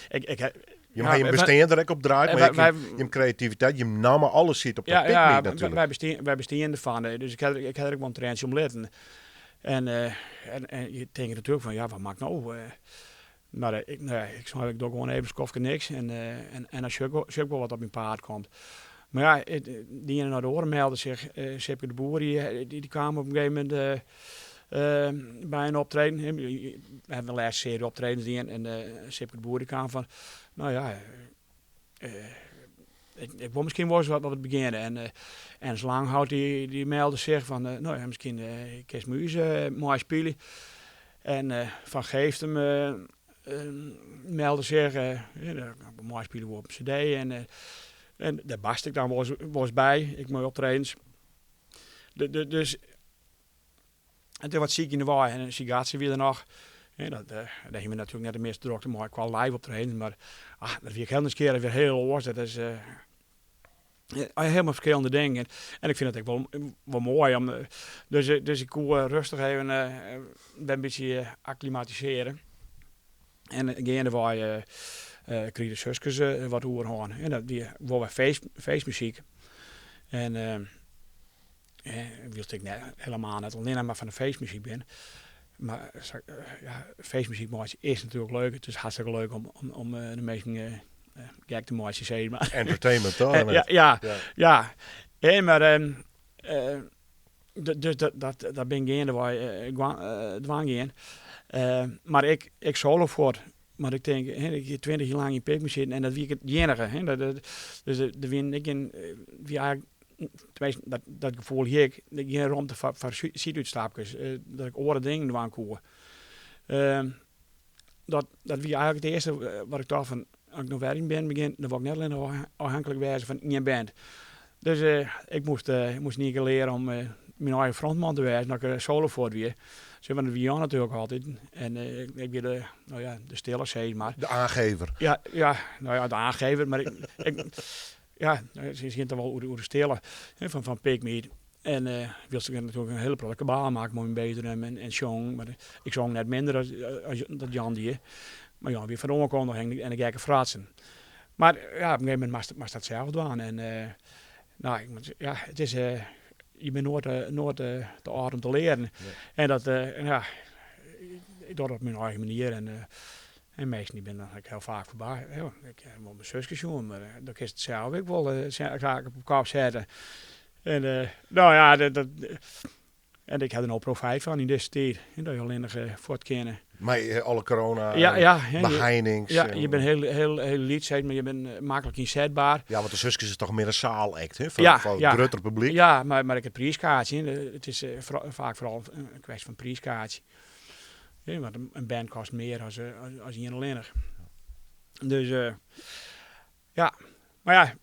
Jim ha jim bestean der ek op draaid, mar jim kreativiteit, jim namme, alles siet op dat Pygmy natuerlik. Ja, wy bestean derfan. Dus ik ha der ek wol in trientsje om litten. En je tinke natuerlik fan, ja, wat moat ik no? Mar ik sei, ik doch gewoan even in skoftke niks en dan sjoch ik wol wat op myn paad komt. Mar ja, de iene nei de oare melde sich. Sipke de Boer dy kaam op in gegeven momint by in optreden. We hawwe de lêste searje optredens dien en Sipke de Boer dy kaam fan, no ja, ik wol miskien wolris wat begjinne. En Ernst Langhout dy melde sich fan, no ja, miskien kinst mei ús meispylje. En Van Geeftem melde sich, meispylje wol op in cd. En dêr barst ik dan wolris by, ek mei optredens. Dus en toen wat siik yn de wei en Sigatse wie der noch. Dat, dêr hiene we natuerlik net de measte drokte mei kwa live optredens, mar ah, dat wie ek hiel nijsgjirrich, wer hiel oars. Dat is helemaal ferskillende dingen. En ik fyn it ek wol, wol moai om, dus, dus ik koe rêstich even wer in bytsje akklimatisearje. En geandewei krige de suskes wat oerhân. En dat wie wol wer feest, feestmuzyk. En wylst ik net, helemaal net allinnich mar fan de feestmuzyk bin. Mar ja, feestmuzyk meitsje is natuerlik leuk. It is hartstikke leuk om de minsken gek te meitsjen, sis mar. Entertainment, toch? Ja, ja, ja. Ja, mar dus dat bin ik geandewei dwaan gien. Mar ek solo fuort. Want ik tink, ik hie 20 jier lang yn Pygmy sitten en dat wie ek it iennige. Dus der wienen ek gjin, wie eigentlik, teminsten dat gefoel hie ik, gjin romte foar sydútstapkes, dat ik oare dingen dwaan koe. Dat wie eigentlik it earste wat ik tocht fan, as ik no wer yn in band begjin, dan wol ik net allinnich ôfhinklik wêze fan ien band. Dus ik moast yn ien kear leare om myn eigen frontman te wêzen as ik solo fuort wie. Want dat wie Jan natuerlik altyd. En ik wie de, no ja, de stille sis mar. De aangever. Ja, ja, no ja, de aangever, mar ik, ja, se hiene it wol oer de stille fan Pygmy. En wylst ik natuerlik in hiele protte kabaal makke mei myn bassdrum en sjongen, mar ik song net minder as dat Jan die. Mar Jan wie foar de oankondiging en de gekke fratsen. Mar ja, op in gegeven momint moatst dat sels dwaan. En no, ik moat, ja, it is, je binne noait, noait te âld om te learen. En dat, ja, ik doch dat op myn eigen manier. En en minsken dy binne dan ek hiel faak foarby. Ja, ik ha wol myn suske sjoen, mar dan kinst it sels ek wol saken op kop sette. En no ja, dat, en ik ha der no profijt fan yn dizze tiid, dat je allinnich fuort kinne. Mei alle corona Ja, ja, beheinings. Ja, je binne hiel, hiel, hiel lyts, sis mar, je binne maklik ynsetber. Ja, want de Suskes is toch mear in saalact, hè? Foar it grutter publyk. Ja, mar ek it priiskaartsje, it is faak foaral in kwestje fan priiskaartsje. Want in band kostet mear as ien allinnich. Dus ja, mar ja,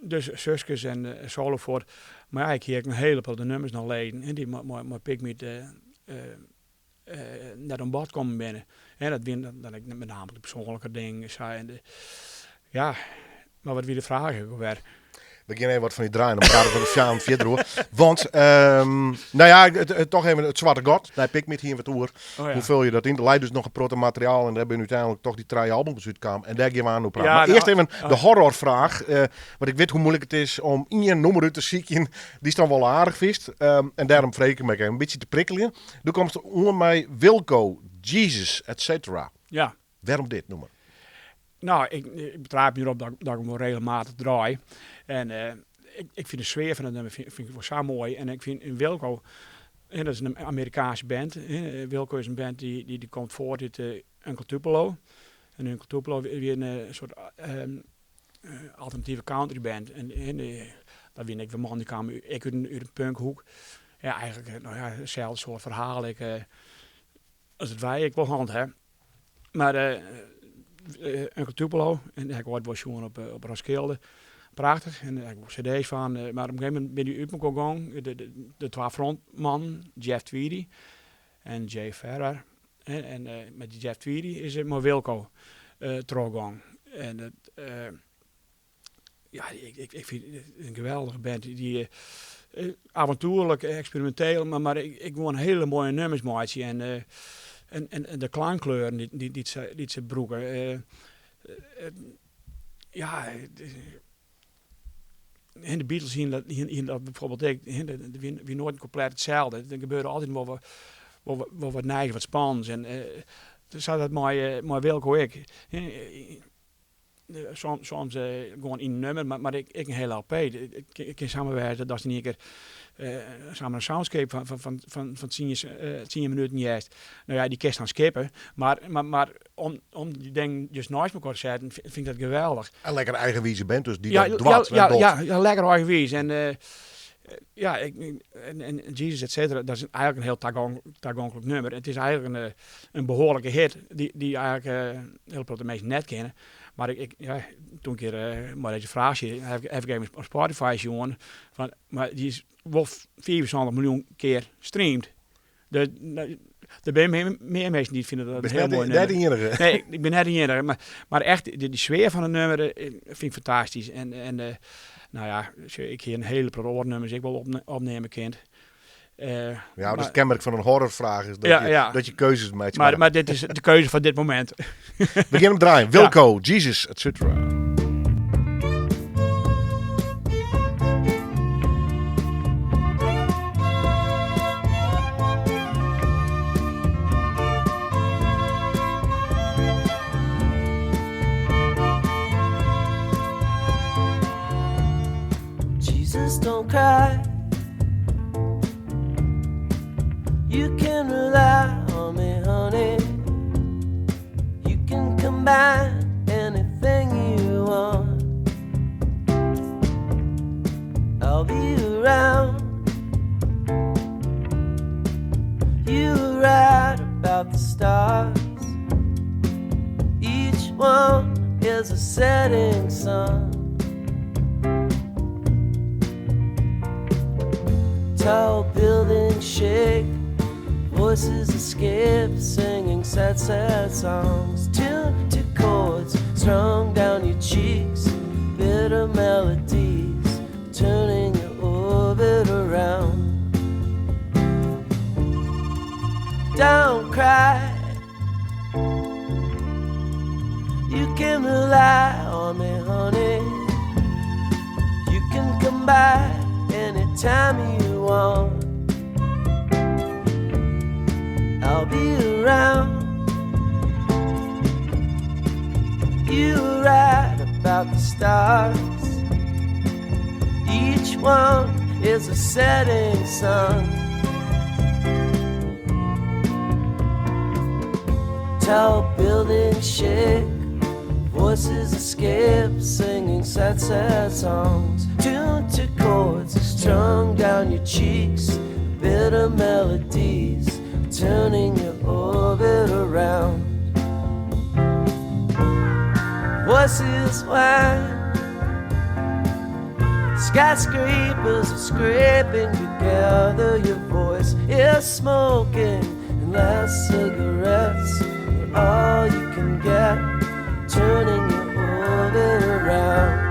dus Suskes en solo fuort. Mar ja, ik hie ek in hiele protte nummers noch leden, hè, dy't mei Pygmy net oan bod kommen binne. Hè, dat wienen dan ek met name de persoanlike dingen. Sa, en de, ja, mar wat wie de fraach ek alwer? We gean even wat fan dy draaien, dan praten we der samen fierder oer. Want, nou ja, het, toch even it swarte gat. Nei Pikmeat hiene we it oer. Oh, ja. Hoe ful je dat yn? Der leit dus noch in protte materiaal en dêr binne úteinlik toch dy trije albums útkaam. En dêr gean we oan oer praten. Ja, Maar nou, earst even oh. de horrorfraach. Want ik wit hoe moeilijk it is om ien nûmer út te sykjen dy'tst dan wol aardich fynst. En dêrom freegje ik him ek even in bytsje te prikkeljen. Do komst oan mei Wilco, Jesus, et cetera. Ja. Wêrom dit nûmer? Nou, ik betraap my derop dat ik him wol regelmatich draai. En ik fyn de sfear fan it nûmer fyn ik wol sa moai. En ik fyn Wilco, hè, dat is in Amerikaanske band. Hè. Wilco is in band dy't komt foart út Uncle Tupelo. En Uncle Tupelo wie in soart alternative country band. En dat wiene ek wer mannen dy kamen ek út in punkhoek. Ja, eigentlik, no ja, itselde soart ferhaal ek as it wy ek wol hân ha. Mar Uncle Tupelo, en dêr ha ik oait wol sjoen op Roskilde. Prachtich, en dêr ha ik wol cd's fan. Mar op in gegeven momint binne dy út mekoar gong, de twa frontmannen, Jeff Tweedy en Jay Farrar. En mei dy Jeff Tweedy is it mei Wilco trochgong. En dat, ja, ik fyn it in geweldige band. Dy avontoerlik, eksperiminteel, mar ek gewoan hiele moaie nummers meitsje. En de klankkleuren dy't se brûke. Ja, en de Beatles hiene dat bijvoorbeeld ek. Der wie noait komplet itselde. Der gebeurde altyd wol wat nijs, wat spannends. En sa dat mei Wilco ek. Soms gewoan yn in nûmer, mar ek in hiele LP. It kin samar wêze datst yn ien kear samar in soundscape fan tsien minuten hearst. No ja, dy kinst dan skippe, mar om dy dingen just neist mekoar te setten, fyn ik dat geweldich. En lekker eigenwize band dus, dy't dat doart en docht. Ja, ja, lekker eigenwiis. En ja, en Jesus et cetera, dat is eigentlik in hiel tagonklik nûmer. It is eigentlik in behoarlike hit, dy't eigentlik in hiel protte minsken net kenne. Mar ik, ja, toen ik hjir mei dizze fraach siet, ha ik even op Spotify sjoen, fan, mar dy is wol 75 miljoen kear streamd. Der binne mear minsken dy't fine dat in hiel moai nûmer. Bist net de iennige. Nee, ik bin net de iennige. Mar echt, dy sfear fan it nûmer fyn ik fantastysk. En no ja, ik hie in hiele protte oare nûmers ek wol opnimme kind. Ja, dat is it kenmerk fan in horrorfraach, is dat je keuzes meitsje moatte. Mar dit is de keuze fan dit momint. We gean him draaien. Wilco, Jesus, et cetera. Jesus, don't cry. You can rely on me, honey. You can combine anything you want. I'll be around. You were right about the stars. Each one is a setting sun. Tall buildings shake, voices escape, singing sad, sad songs. Tuned to chords strung down your cheeks, bitter melodies, turning your orbit around. Don't cry, you can rely on me, honey. You can come by anytime you want. I'll be around. You were right about the stars. Each one is a setting sun. Tall buildings shake, voices escape, singing sad, sad songs. Tuned to chords strung down your cheeks, bitter melodies, turning your orbit around. Voices whine, skyscrapers are scraping together. Your voice is smoking, and last cigarettes are all you can get, turning your orbit around.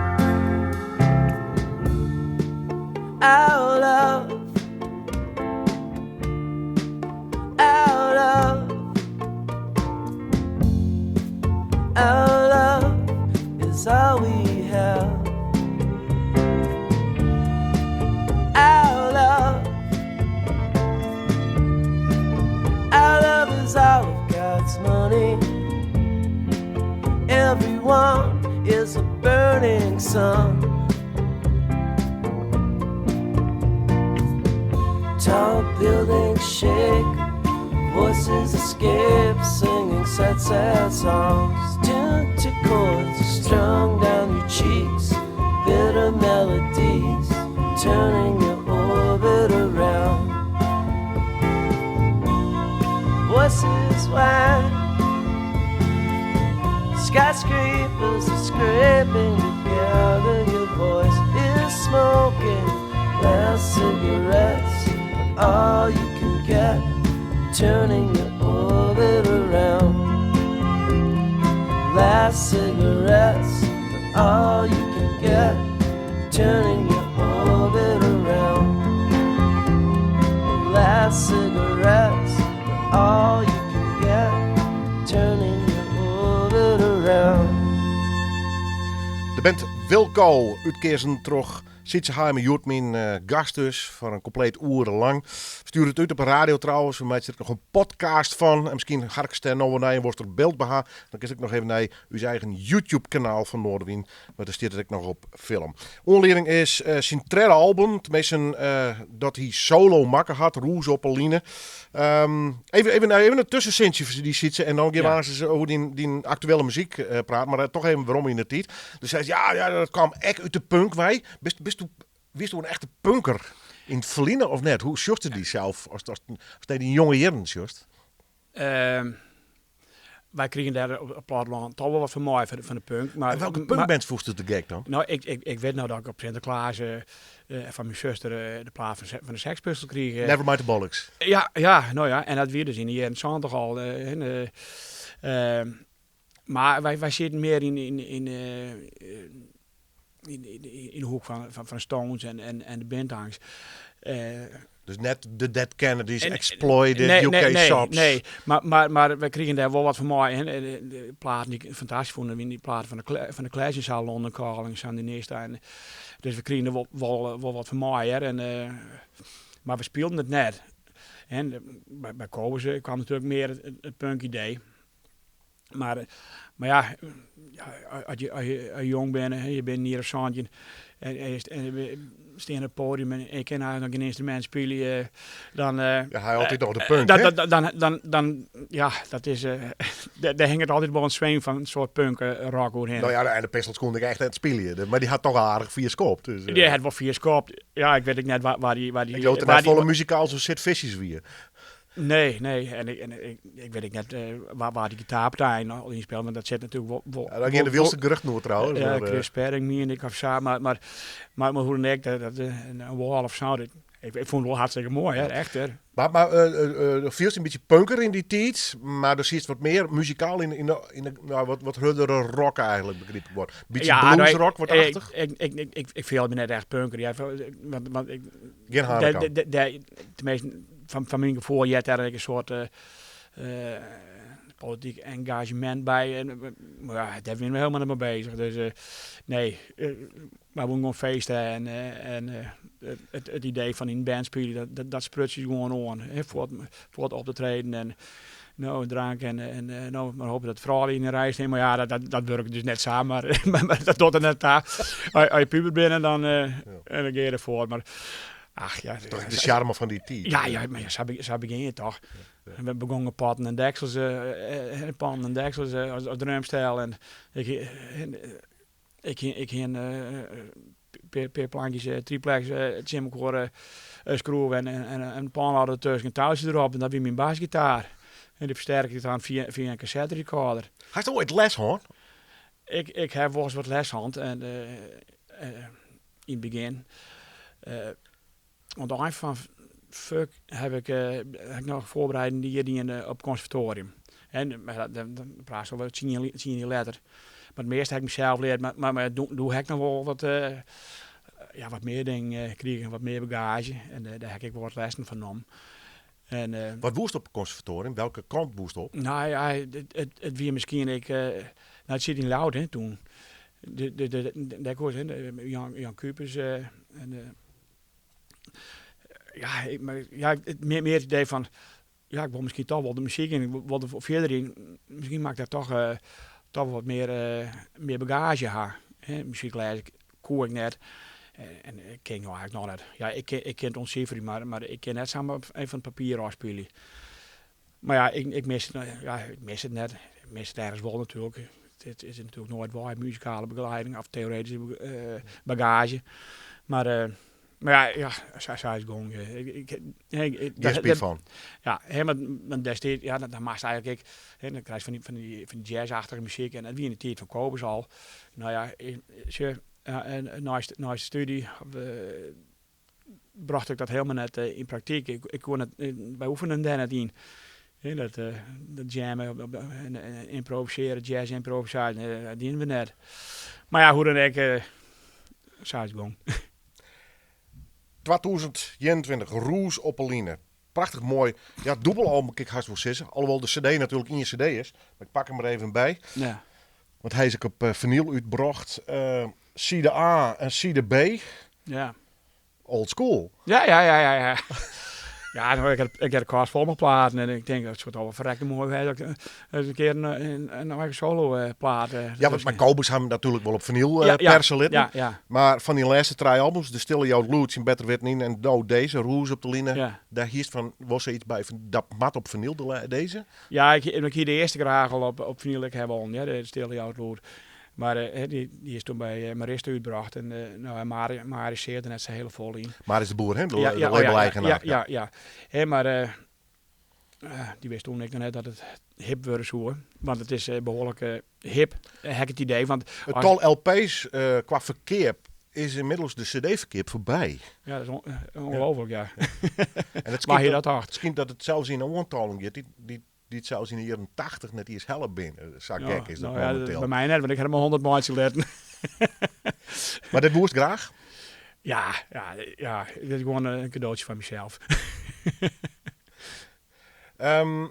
all we have. Our love, our love is all of God's money. Everyone is a burning sun. Tall buildings shake, voices escape, singing sad, sad songs. Tuned to chords strung down your cheeks, bitter melodies, turning your orbit around. Voices whine, skyscrapers are scraping together. Your voice is smoking last cigarettes, all you can get, turning your orbit around. Last cigarettes, all you can get, turning your orbit around. Last cigarettes, all you can get, turning your orbit around. De band Wilco, útkeazen troch Sytze Haima, hjoed myn gast dus, foar in kompleet oere lang. Stjoer it út op 'e radio trouwens, we meitsje der ek noch in podcast fan. En miskien harkst dêr no wol nei en wolst der byld by ha, dan kinst ek noch even nei ús eigen YouTube-kanaal fan Noardewyn, want dêr stiet it ek noch op film. Oanlieding is syn tredde album, teminsten dat hy solo makke hat, Rûs op 'e Line. Even, even, even in tuskensintsje foar dy Sytze en dan gean we aanst oer dyn aktuele muzyk praten, mar toch even werom yn de tiid. Dus seist, ja, ja, dat kaam ek út de punk wei. Bist, bist du, wiest du in echte punker yn it ferline of net? Hoe sjochst dy sels as, as, as nei dyn jonge jierren sjochst? Wy krigen dêr op it plattelân toch wol wat fan mei fan de punk. Mar, en welke punkbands fûnst du te gek dan? Nou, ik wit noch dat ik op Sinteklaas fan myn suster de plaat fan de Sex Pistols krige. Never Mind the Bollocks. Ja, ja, nou ja, en dat wie dus yn de jierren 70 al. Mar wy sieten mear yn de hoek fan Stones en de Bintangs. Dus net de Dead Kennedys, Exploited, UK Subs? Nee, mar wy krigen dêr wol wat fan mei. De platen dy't ik fantastysk fûn, wiene dy platen fan de Clash en sa, London Calling, Sandinista. Dus we krigen der wol wat fan mei, hear. Mar we spilen it net. En by Kobus kaam natuerlik mear it punk idee. Mar, mar ja, as je, as je jong binne, je binne in jier of 17 en je stean op it podium en je kinne eigentlik noch gjin ynstrumint spylje, dan... Ja, hy altyd noch de punk, hè? Dan, ja, dat is, dêr hinget altyd wol in sweem fan in soart punk rock oerhinne. No ja, en de Pistols koene ek echt net spylje, mar dy hat toch aardich fier skopt. Dus, Dy hat wol fier skopt. Ja, ik wit ek net waar dy... Ik leau dat er net folle muzikaal sa Sid Vicious wie. Nee, nee. En ik wit ek net waar dy gitaarpartijen al yn spelen, want dat sit natuerlik wol, wol, Ja, daar gean de wylste geruchten oer trouwens. Ja, Chris Spedding mien ik of sa, mar hoe dan ek, dat, een Wall of Sound, ik fûn it wol hartstikke moai, hè, echt hè. Mar do fielst in bytsje punker yn dy tiid, mar do sietst wat mear muzikaal yn de, nou, wat hurdere rock eigenlijk, begryp ik wat. Bytsje Ja, nou, bluesrock, wat achtich. Ik fielde my net echt punker, ja, want ik, Gjin Hanekamp. Teminsten, fan myn gefoel heart dêr ek in soart polityk engagement by. Mar ja, dêr wiene we helemaal net mei bezich. Dus nee, wy woene gewoan feeste en it idee fan yn in band spylje, dat spruts ús gewoan oan. Hè, fuort op te treden en no, drank en no, mar hoopje dat de froulju yn de rij stean. Mar ja, dat wurket dus net sa, mar dat docht der net ta. As je puber binne, dan gean je derfoar. Mar Ach ja. Toch de sjarme fan dy tiid. Ja, ja, mar ja, sa begjin je toch. We begongen potten en deksels, pannen en deksels as drumstel. En ik hie in pear plankjes triplex tsjin mekoar skroeven en in panladder dertusken, in toutsje derop en dat wie myn basgitaar. En dy fersterke ik dan fia in cassette recorder. Hast oait les hân? Ik ha wolris wat les hân en yn it begjin. Oan it ein fan Fuck ha ik, ha ik noch foarbereidend jier dien op konservatoarium. En dan praatst alwer tsien jier letter. Mar it measte ha ik mysels leard, mar doe ha ik noch wol wat, ja, wat mear dingen krigen, wat mear bagaazje. En dêr ha ik ek wol wat lessen fan nommen. En, Wat woest op it konservatoarium? Welke kant woest op? Nou ja, it wie miskien ek, nou it siet yn Ljouwert hè, toen. De, de, de, dêr koe Jan, Jan Kupers en ja, ik, mar, ja, mear, mear it idee fan, ja, ik wol miskien toch wol de muzyk yn, ik wol der fierder yn. Miskien moat ik dêr toch, toch wat mear, mear bagaazje ha. Hè, muzyk lêze koe ik net en kin ik no eigentlik noch net. Ja, ik kin, ik kin it ûntsiferje, mar ik kin net samar even fan it papier ôfspylje. Mar ja, ik, ik mis, ja, ik mis it net. Ik mis it ergens wol natuerlik. It is natuerlik noait wei, muzikale begeleiding of teoretyske bagaazje. Mar, mar ja, ja, sa, sa is it gong. Ik, ik, Gjin spyt fan. Ja, hè, want destiids, ja, dan moatst eigentlik ek, hè, dan krijst fan dy jazzachtige muzyk en dat wie yn de tiid fan Kobus al. No ja, sjoch, neist, neist de studie brocht ik dat helemaal net yn praktyk. Ik, ik koe net, wy oefenen dêr net yn. Hè, dat, dat jammen en ymprovisearje, jazz ymprovisaasje, dat dienen we net. Mar ja, hoe dan ek, sa is it gong. 2021, Rûs op 'e Line. Prachtich moai, ja, dûbelalbum kin ik hast wol sizze. Alhoewol de CD natuerlik ien CD is. Mar ik pak him der even by. Ja. Want hy is ek op finyl útbrocht. Side A en side B. Ja. Old school. Ja, ja, ja, ja, ja. Ja, no, ik ha de kast fol mei platen en ik tink dat soe toch wol ferrekte moai wêze as ik ris in kear in eigen solo plaat. Ja, want mei Kobus ha him natuerlik wol op finyl perse litten. Ja, ja. Mar fan dyn lêste trije albums, De Stille Jout Lûd tsjin Better Witten Yn en no dizze, Rûs op de Line, dêr hiest fan wol sa iets by fan dat moat op finyl, dizze? Ja, ik hie de earste graach al op finyl ek ha wollen, De Stille Jout Lûd. Mar dy is toen by Marista útbrocht en no, Maris seach der net sa hiele folle yn. Maris de Boer, hè? De labeleigenaar. Ja, ja, ja. Hè, mar dy wist toen ek noch net dat it hip wurde soe. Want it is behoarlik hip, ha ik it idee. Want it tal LP's kwa ferkeap is ynmiddels de cd-ferkeap foarby. Ja, dat is ongelooflik, ja. En it Wa hie dat tocht? It skynt dat it sels yn oantallen giet dy't dy't sels yn de jierren 80 net iens helle binne. Sa gek is dat nou ja, mominteel. By my net, want ik ha der mar 100 meitsje litten. Mar dit woest graach? Ja, ja, ja, dit is gewoan in kadootsje foar mysels.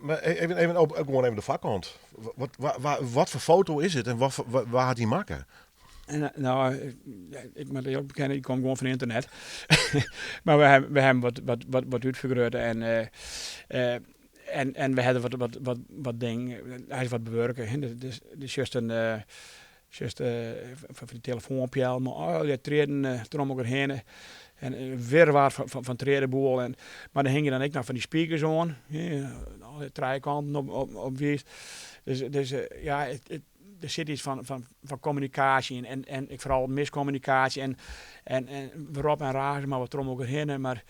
Mar even, even op, gewoan even de foarkant. Wat, wa, wa, wat foar foto is it en wat, wa, wa hat dy makke? En, nou, ik moat earlik bekenne, ik kom gewoan fan ynternet. Mar we hawwe wat, wat, wat, wat útfergrutte en En we ha der wat, wat, wat, wat ding, hy is wat bewurke. Hè. Dus, dus sjochst in, sjochst fan dy telefoanpeallen mei allegear triedden troch elkoar hinne. En in wirwar fan trieddenboel. En, mar der hingje dan ek noch fan dy speakers oan. Hè, allegear trije kanten op wiist. Dus, dus ja, it, it, der sit iets fan kommunikaasje yn. En, en ek foaral miskommunikaasje. En, en, en we roppe en raze mar wat troch elkoar hinne. Mar,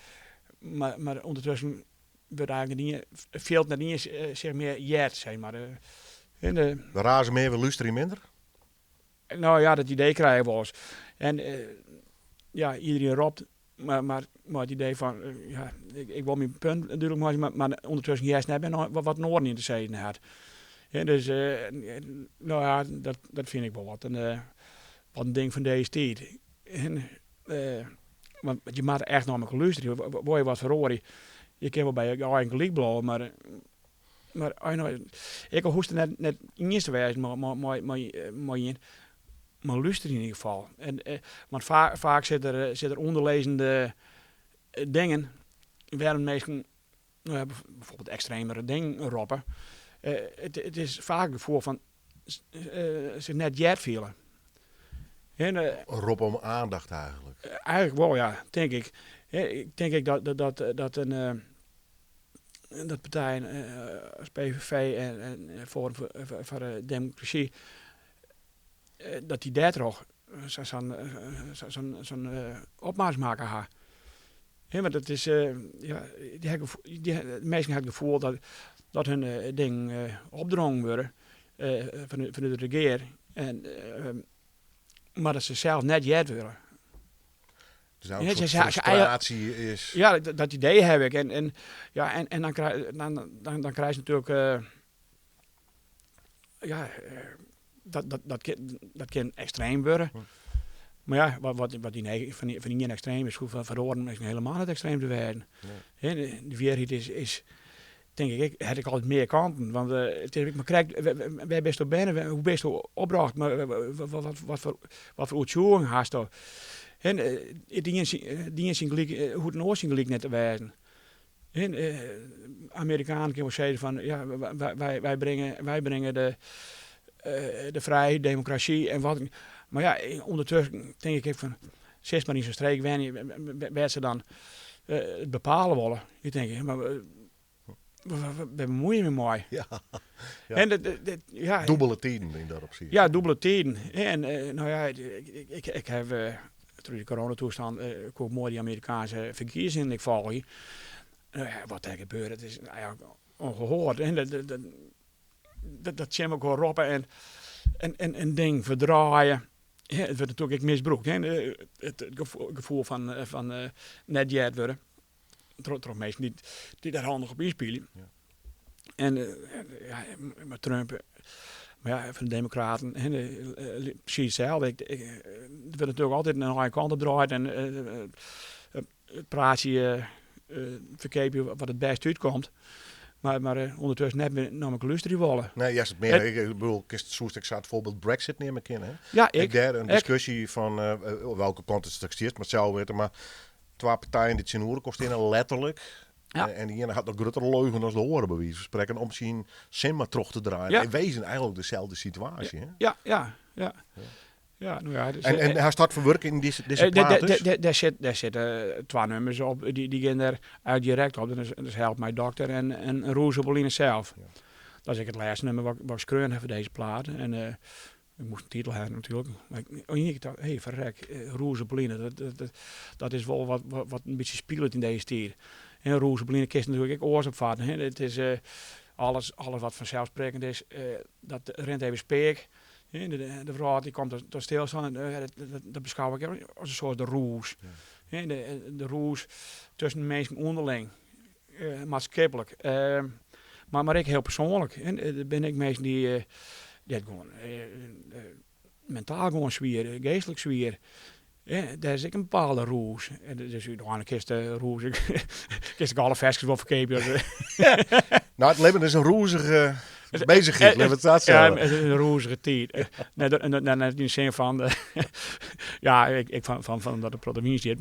mar, mar ûndertusken wurdt eigentlik net ien, fielt net ien sich mear heard, sis mar. En de, We raze mear, we lústerje minder? Nou ja, dat idee krij ik wolris. En ja, iedereen ropt, mar mei it idee fan, ja, ik wol myn punt dúdlik meitsje, mar ûndertusken hearst net mear wat in oaren yn te sizzen hat. Dus, no ja, dat fyn ik wol wat in ding fan dizze tiid. En, want je moatte echt nei mekoar lústerje, wolle je wat feroarje. Je kinne wol by je eigen gelyk bliuwe, mar, mar as je no, ek al hoechst it net, net iens te wêzen mei ien, mar lústerje yn ieder gefal. En, want faak sit der, sit der ûnderlizzende dingen wêrom't minsken, no ja, bijvoorbeeld ekstremere dingen roppe. It is faak it gefoel fan sich net heard fiele. En, Rop om aandacht eigenlijk. Eigenlijk wol, ja, tink ik. Ik tink ek dat in, dat partijen as PVV en Forum foar de Demokrasy, dat dy dêrtroch sa'n opmars makke ha. Hè, want it is, ja, dy ha dy minsken ha it gefoel dat hun dingen opdrongen wurde fanút it regear, en, mar dat se sels net heard wurde. Dus nou een soort frustratie is. Ja, dat idee heb ik. En, ja, en dan krijg je natuurlijk, ja, dat kin ekstreem wurde. Mar ja, wat yn fan ien ekstreem is, hoecht foar oaren miskien helemaal net ekstreem te wêzen. De wierheid is. Tink ik, ik ha ik altyd mear kanten. Want it is mar krekt, wêr bisto berne, hoe bisto opbrocht, wat foar oertsjûging hasto. En it ien syn gelyk hoecht in oar syn gelyk net te wêzen. Amerikanen kinne wol sizze fan ja, wy bringe de frijheid, demokrasy en wat. Mar ja, ûndertusken tink ik ek fan, sitst mar yn sa'n streek wenje wêr't se dan it bepale wolle. Ik tink, mar wêr bemuoie je my mei? Ja, ja. En dat, ja. Dûbele tiden yn dat opsicht. Ja, dûbele tiden. En no ja, ik haw troch dy coronatoestand koe ik moai dy Amerikaanske ferkiezingen ek folgje. No ja, wat dêr gebeurt, is eigentlik ongehoord. En dat tsjin elkoar roppe en en dingen ferdraaie. It wurdt natuerlik ek misbrûkt, hè, it gefoel fan net heard wurde troch minsken dy't dêr handich op ynspylje. En ja, mar Trump, mar ja, fan de Demokraten, hè, presys itselde. Der wurdt natuerlik altyd in eigen kant op draaid en it praatsje ferkeapje wat it bêst útkomt. Mar ûndertusken net mear nei elkoar lústerje wolle. Nee, juist it mear. Ik bedoel, kinst, soest ek sa it foarbyld Brexit nimme kinne, hè? Ja, ek. Ek dêr in diskusje fan welke kant it straks stiet, mar itselde witte, mar twa partijen dy't tsjinoer elkoar steane, letterlik. En de iene hat noch gruttere leugen as de oare, by wize fan sprekken, om syn sin mar troch te draaien. In wezen eigentlik deselde situaasje, hè? Ja, ja, ja. Ja, no ja, dus, En hast dat ferwurke yn dizze plaat dus? Dêr sitte twa nummers op, dy gean der eigentlik direkt op. Dat is Help My Dokter en Roze Pauline sels. Dat is ek it lêste nummer wat ik skreaun ha foar dizze plaat. En ik moast in titel hawwe natuerlik. Mar ik, ien kear tocht, hé, ferrek, Roze Pauline, dat is wol wat in bytsje spilet yn dizze tiid. En Roze Pauline kinst natuerlik ek oars opfatten, hè. It is alles wat fanselssprekkend is, dat rint even speak. De wrâld dy komt tot stilstân en dat beskou ik as in soart rûs. De rûs tusken minsken ûnderling, maatskiplik, mar ek hiel persoanlik. Der binne ek minsken dy't gewoan mentaal gewoan swier, geastlik swier. Dêr is ek in bepaalde rûs. Dus úteinlik kinst de rûs ek, kinst ek alle ferskes wol ferkeapje. No, it libben is in rûzige beuzichheid, litte we it sa Ja, it is in rûzige tiid. Net, net yn de sin fan, ja, ik fan dat der protte wyn stiet,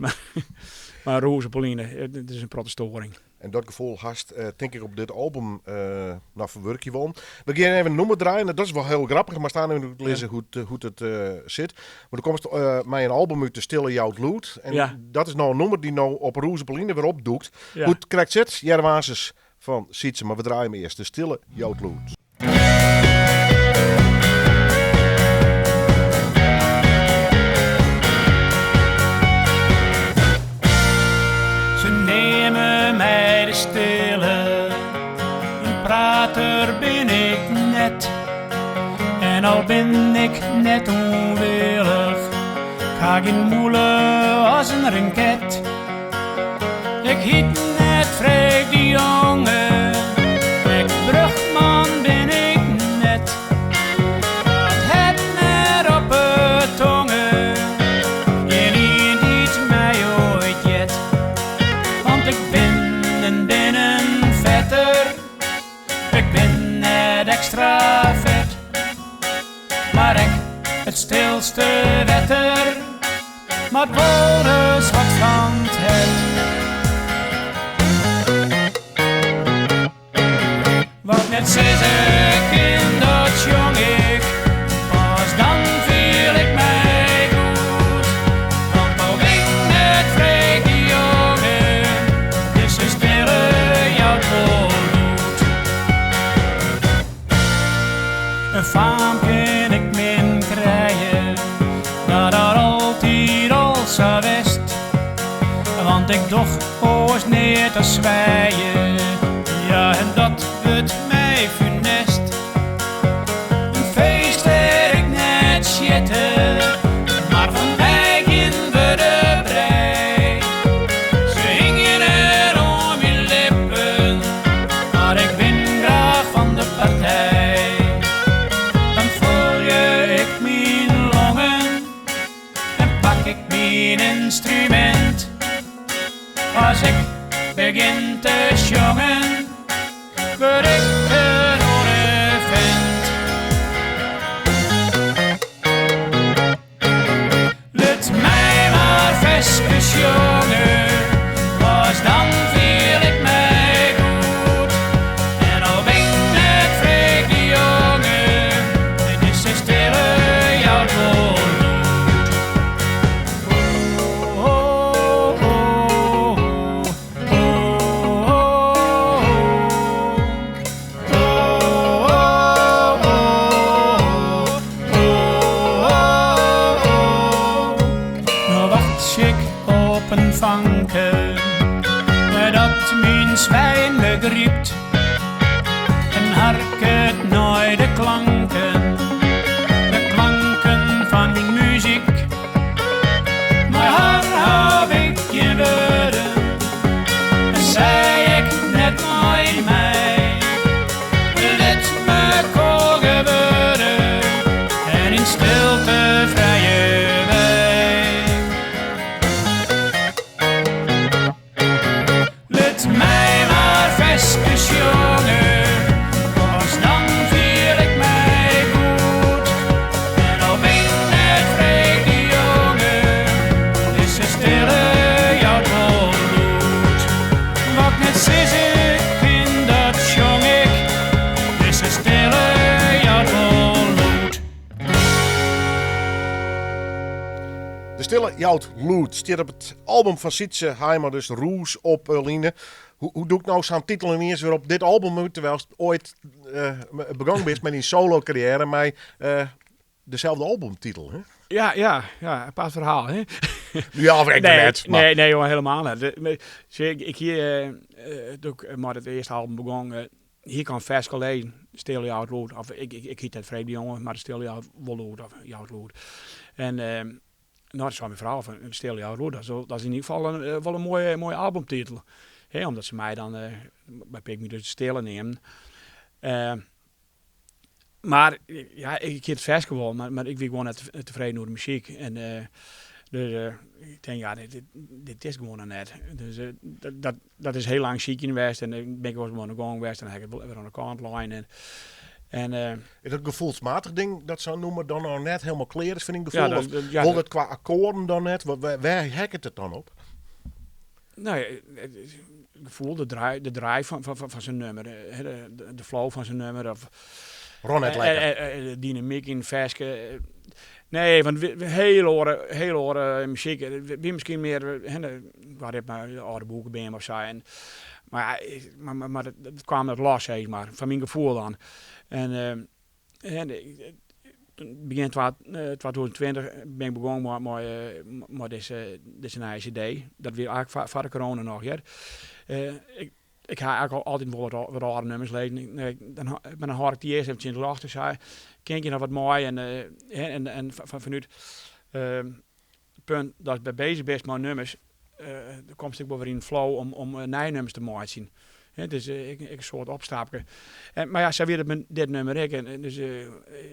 mar rûze Pauline, it is in protte stoaring. En dat gefoel hast, tink ik, op dit album noch ferwurkje wollen. We gean even in nûmer draaien. Dat is wol hiel grappich, mar staan even lizze hoe't it sit. Mar do komst mei in album út De Stille Jout Lûd. En dat is no in nûmer dy't no op Rûze Pauline wer opdûkt. Hoe't it krekt sit, hearre we aansens fan Sytse, mar we draaie him earst. De Stille Jout Lûd. Se neame my de stille, in prater bin ik net. En al bin ik net ûnwillich, 'k ha gjin mûle as in rinket. Ik hyt net Freek de Jonge, ek Brugman bin ik net. It het net op 'e tonge, gjinien dy't my oait heart. Want ik bin in binnenfetter, ik bin net ekstravert. Mar ek it stilste wetter moat wolris wat fan 't hert. Wat net sizze kin, dat sjong ik, pas dan fiel ik my goed. Want al bin ik net Freek de Jonge, dizze stille jout wol lûd. In faam kin ik min krije, dat hat altyd al sa west. Want ik doch oars neat as swije, ja en dat wurdt my funest. In feest wêr ik net sjitte, mar fan my gjin wurde brij. Se hingje net oan myn lippen, mar ik bin graach fan de partij. Dan folje ik myn longen en pak ik myn ynstrumint. As ik begjin te sjongen, in fanke dat myn swijen begrypt en harket nei de klanken, de klanken fan myn muzyk. Mei har haw ik gjin wurden en sy ek net mei my. Lit mekoar gewurde en yn stilte frije wy. Lit my mar ferskes sjonge, pas dan fiel ik my goed. En al bin 'k net Freek de Jonge, dizze stille jout wol lûd. Wat 'k net sizze kin, dat sjong ik, dizze stille jout wol lûd. De stille jout lûd stiet op it album fan Sytse Haima, dus Rûs op 'e line. Hoe, hoe dûkt no sa'n titel iens wer op dit album út, terwylst oait uh, begûn bist mei dyn solo karriêre mei uh, deselde albumtitel, hè? Ja, ja, ja, apart ferhaal, hè? Ja, of ek nee, net. Mar... Nee, nee, joh, helemaal net. Sjoch, ik, ik hie, uh, doe't ik mei it earste album begûn, uh, hie ik al in ferske lizzen, Stille jout lûd. Of ik, ik, ik hiet net Freek de Jonge, mar de Stille jout wol lûd, of jout lûd. En uh, no, dat sei myn frou fan, Stille jout lûd, dat is, dat is yn ieder gefal in, wol in moaie, moaie albumtitel. Hè, omdat se my dan uh, by Pygmy dus de Stille neamden. Uh, mar ja, ik hie it ferske wol, mar ik wie gewoan net tefreden oer de muzyk. En dus ik tink, ja, dit, dit is gewoan noch net. Dus dat, dat is hiel lang sykjen west en dan bin ik wolris oan de gong west en dan ha ik it wer oan de kant lein. En, en, Is dat gefoelsmatich ding dat sa'n nûmer dan noch net hielendal klear is foar dyn gefoel? Ja, dat, Of dat, ja, wol dat, it kwa akkoarden dan net? Wêr, wêr heakket it dan op? No, it gefoel, de draai, de draai fan, fan, fan sa'n nûmer, de, de flow fan sa'n nûmer. Of, Rûn net lekker. De dynamyk yn it ferske. Nee, want hiel oare, hiel oare muzyk. Wie miskien mear, hè, kwa ritme, de âlde Boekebeam of sa. En, mar ja, mar, mar, mar it kaam net los, sis mar. Foar myn gefoel dan. En, en begjin 2020 bin ik begûn mei, mei, mei dizze, dizze nije CD. Dat wie eigentlik foar, foar de corona noch, hear. Ik, ik ha eigentlik al altyd wol wat, wat âlde nummers lizzen. Dan, mar dan hâld ik dy earst even tsjin it ljocht en sa. Kin ik hjir noch wat mei? En, en, en fanút it punt datst by bezich bist mei nummers, dan komst ek wol wer yn in flow om, om nije nummers te meitsjen. Hè, dus ek, ek in soart opstapke. En, mar ja, sa wie it mei dit nûmer ek. En, dus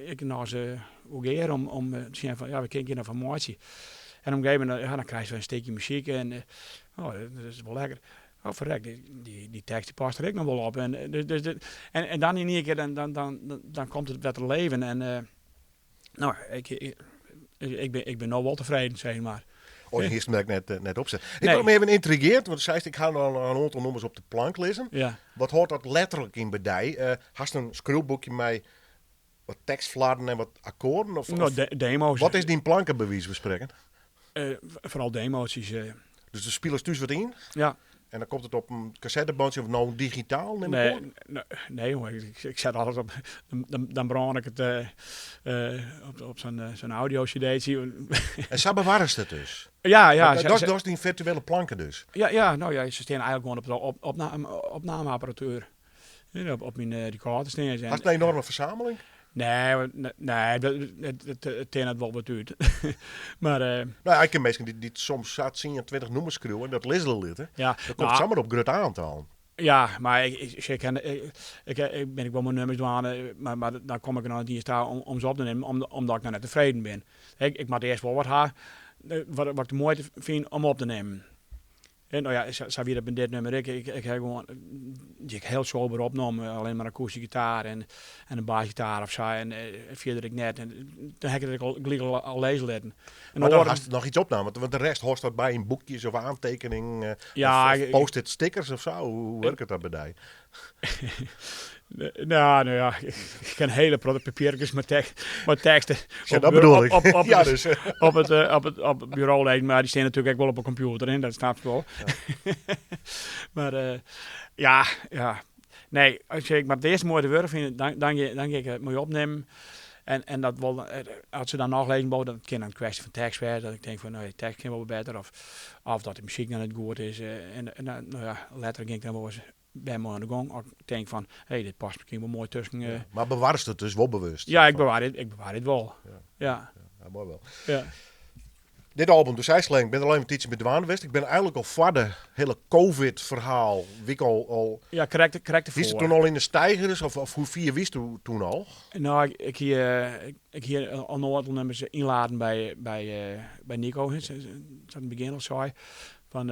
ik noch ris oer gear om, om te sjen fan, ja, wat kin ik hjir noch fan meitsje? En op in gegeven momint, ja, dan krijst wer in stikje muzyk en oh, dat is wol lekker. Oh, ferrek, dy, dy, dy tekst dy past der ek noch wol op. En, dus, dus, en, en dan yn ien kear, dan, dan, dan, dan komt it wer te leven. En no, ik, ik, ik, bin, ik bin no wol tefreden, sis mar. Oh, dy hiest him ek net, net opset. Ik Nee. wurd my even yntrigearre, want do seist ik ha noch in oantal nûmers op de plank lizzen. Ja. Wat hâldt dat letterlik yn by dy? Hast in skriuwboekje mei wat tekstflarden en wat akkoarden? Of, No, of demo's. wat is dyn planke by wize fan sprekken? Foaral demo's. Dus do spilest thús wat yn? Ja. En dan komt it op in kassettebântsje of no digitaal, nim ik Nee, oan? nee, jonge, ik, ik set alles op. Dan, dan brân ik it op, op sa'n sa'n audio-cd'tsje. En sa bewarrest it dus? Ja, ja. Dat, dat, dat is dyn firtuele planke dus? Ja, ja, no ja, se stean eigentlik gewoan op de opnameapparatuer. Ja, op, op myn recorder stean se. Hast in enorme fersameling? Nee, nee, it, it tinnet wol wat út. Mar, No ja, ik ken minsken dy't, dy't soms sa 10, 20 nûmers skriuwe en dat lizze litte. Ja, Dat komt no, samar op grut oantallen. Ja, mar ik, ik, ik, ken, ik, ik, ik bin ek wol mei nummers dwaande, mar, mar dan kom ik der noch net iens ta om, om se op te nimmen, om, omdat ik noch net tefreden bin. Ik, ik moat earst wol wat ha, wat, wat ik de muoite fyn om op te nimmen. En no ja, sa, sa wie dat by dit nûmer ek. Ik, ik ha gewoan, dy ek hiel sober opnommen, allinne mar akoestyske gitaar en, en in basgitaar of sa en fierder ek net. En dan ha ik it ek al gelyk al, al lizze litten. En Mar dan oaren- hast noch iets opnaam, want, want de rest hâldst dat by yn boekjes of oantekeningen Ja, of, of ik- post-it stickers of sa. Hoe, hoe wurket dat by dy? No, no ja, ik ken hiele protte papierkes mei tekst, mei teksten. Ja, op dat buro- bedoel ik. Op, op, op, Ja, het, dus. op, het, op, het, op het buro liggen, mar dy stean natuerlik ek wol op 'e kompjûter, hè, dat snapst wol. Mar ja, ja. Nee, as ik mar it earst moai te wurden fyn, dan, dan, dan gean ik it moai opnimmen. En, en dat wol, as se dan noch lêzen bliuwe, dan kin in kwestje fan tekst wêze, dat ik tink fan, no, de tekst kin wol better, of dat de muzyk noch net goed is. En nou ja, letter gean ik dan wol ris wer mei oan de gong. As ik tink fan, hé, dit past miskien wol moai tusken. Ja, mar bewarrest it dus wol bewust? Ja, ik bewarr it wol. Ja. Ja. Ja, moai wol. Ja. Dit album, do seist al, ik bin der al even in tiidsje mei dwaande west. Ik bin eigenlik al foar de hiele Covid-ferhaal, wie ik al Ja, krekt derfoar. Wiest toen al yn de steigers of hoe fier wiest do toen al? Nou, ik hie al in oantal nummers ynladen by Nico, hè, sa't yn it begjin al sei. Fan,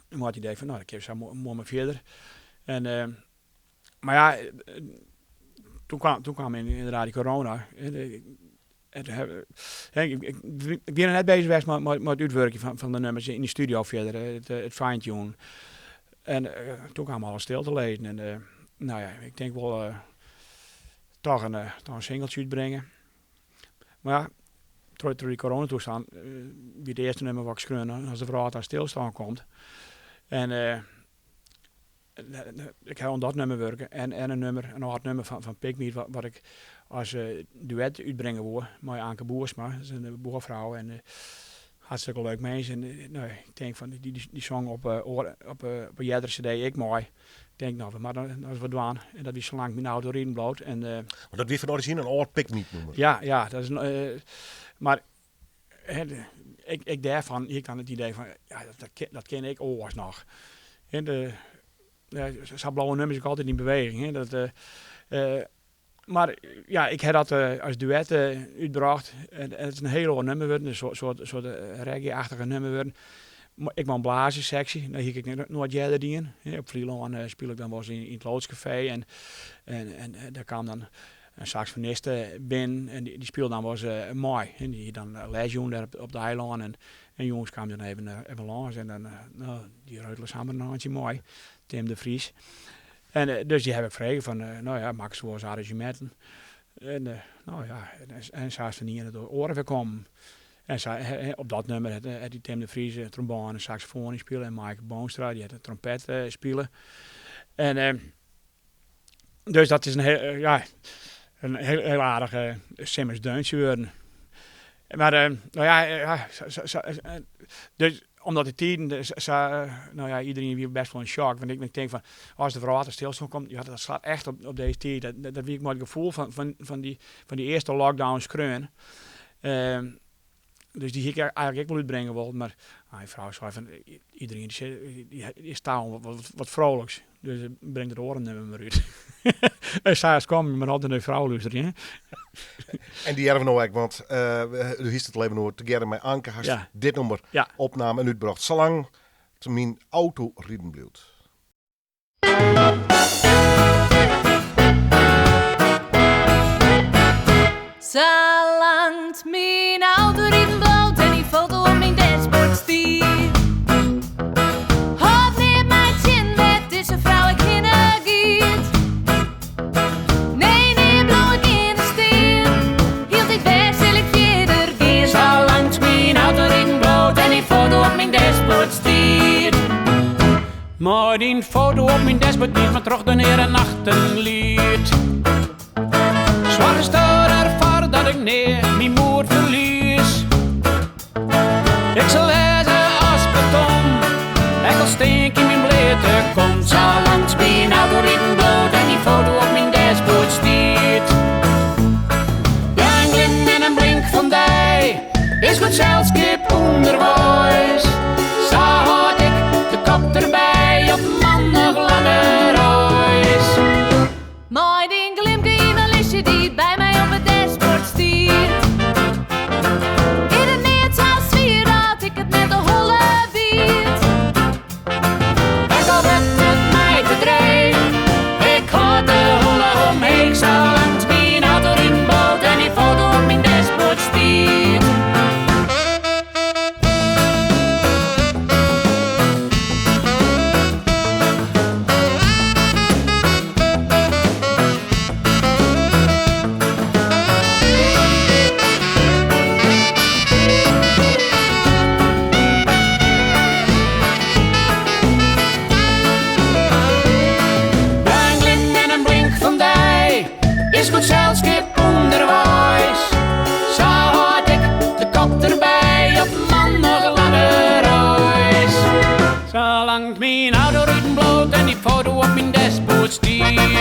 mei it idee fan, nou, dan kinne we sa moai mei fierder. En, mar ja, toen kwam ynderdaad dy corona. En toen hè, ik bin noch net bezich west mei it útwurkjen fan de nummers yn de studio fierder, it fine-tunen. En toen kaam alles stil te lizzen. En nou ja, ik tink wol toch in singeltsje útbringe. Mar ja, troch dy coronatoestand wie it earste nummer wat ik skreaun as de wrâld ta stilstân komt. En ik ha oan dat nummer wurke en in nummer, in âld nummer fan Pigmeat wat ik as duet útbringe woe mei Anke Boersma, dat is in buorfrou en hartstikke leuk mins. En nou, ik tink fan dy song op de eardere cd ek mei. Ik tink, nou, we moatte noch ris wat dwaan. En dat wie Salang't myn auto riden bliuwt. En, Want dat wie fan origine in âld Pigmeat nûmer. Ja, ja, dat is in, mar hè, ek dêrfan hie ik dan it idee fan, ja, dat kin ek oars noch. Hè, de, ja, sa bliuwe nummers ek altyd yn beweging. Hè, dat, mar ja, ik ha dat as duet útbrocht. En it is in hiel oar nummer wurden, in soart reggae-achtige nummer wurden. Ek mei in blazersseksje, dat hie ik ek noait earder dien. Hè, op Flylân spile ik dan wolris yn it Loodscafé en dêr kaam dan in saksofoniste binnen en dy spile dan wolris mei. En dy hie dan les jûn dêr op it eilân en jûns kaam dy dan even lâns en dan, no, dy reutele samar in eintsje mei, Tim de Vries. En dus dy ha ik frege fan, no ja, makkest wolris arranzjeminten? En no ja, en sa is fan ien it oare wer kommen. En sa, op dat nummer hat dy Tim de Vries trombône en saksofoan ynspile en Maaike Boonstra dy hat de trompet spile. En dus dat is in heel, ja, in heel, heel aardich simmers deuntsje wurden. Mar no ja, ja, sa, sa, dus omdat de tiden sa, no ja, iedereen wie best wol yn shock. Want ik tink fan, as de wrâld ta stilstân komt, ja, dat slacht echt op dizze tiid. Dat wie ik mei it gefoel fan dy earste lockdown skreaun. Dus dy hie ik eigenlik ek wol útbringe wollen, mar myn frou sei fan, iedereen dy is ta oan wat frolijks. Dus bring dat oare nummer mar út. En sa is it kommen, mar altyd nei frou lústerje, hè. En dy hearre we no ek, want do hiest it al even oer, tegearre mei Anke hast dit nummer opnaam en útbrocht. Salang't myn auto riden bliuwt. Salang't myn auto riden bliuwt en dyn foto op myn dashboard stiet, hâldt neat my tsjin wêr't dizze frou ek hinne giet. Nee, nea bliuw ik yn stean, hieltyd wer sil ik fierder gean. Salang't myn auto riden bliuwt en dyn foto op myn dashboard stiet. Mei dyn foto op myn dashboard dy't my troch de neare nachten liedt. Soargest derfoar dat ik nea myn moed ferlies. Ik sil wêze as beton, ek al stean ik yn myn bleate kont. Salang't myn auto riden bliuwt en dyn foto op myn dashboard stiet. Ja, in glim en in blink fan dy is goed selskip ûnderweis. Sa hâld ik de kop derby op mannich lange reis. Mei dyn glimke yn myn listje dy't by my op it dashboard stiet. Is it neat sa swier dat ik it net de holle wiet. Ek al wurdt it my te dreech, ik hâld de holle omheech. Salang't myn auto riden bliuwt en dyn foto op myn dashboard stiet.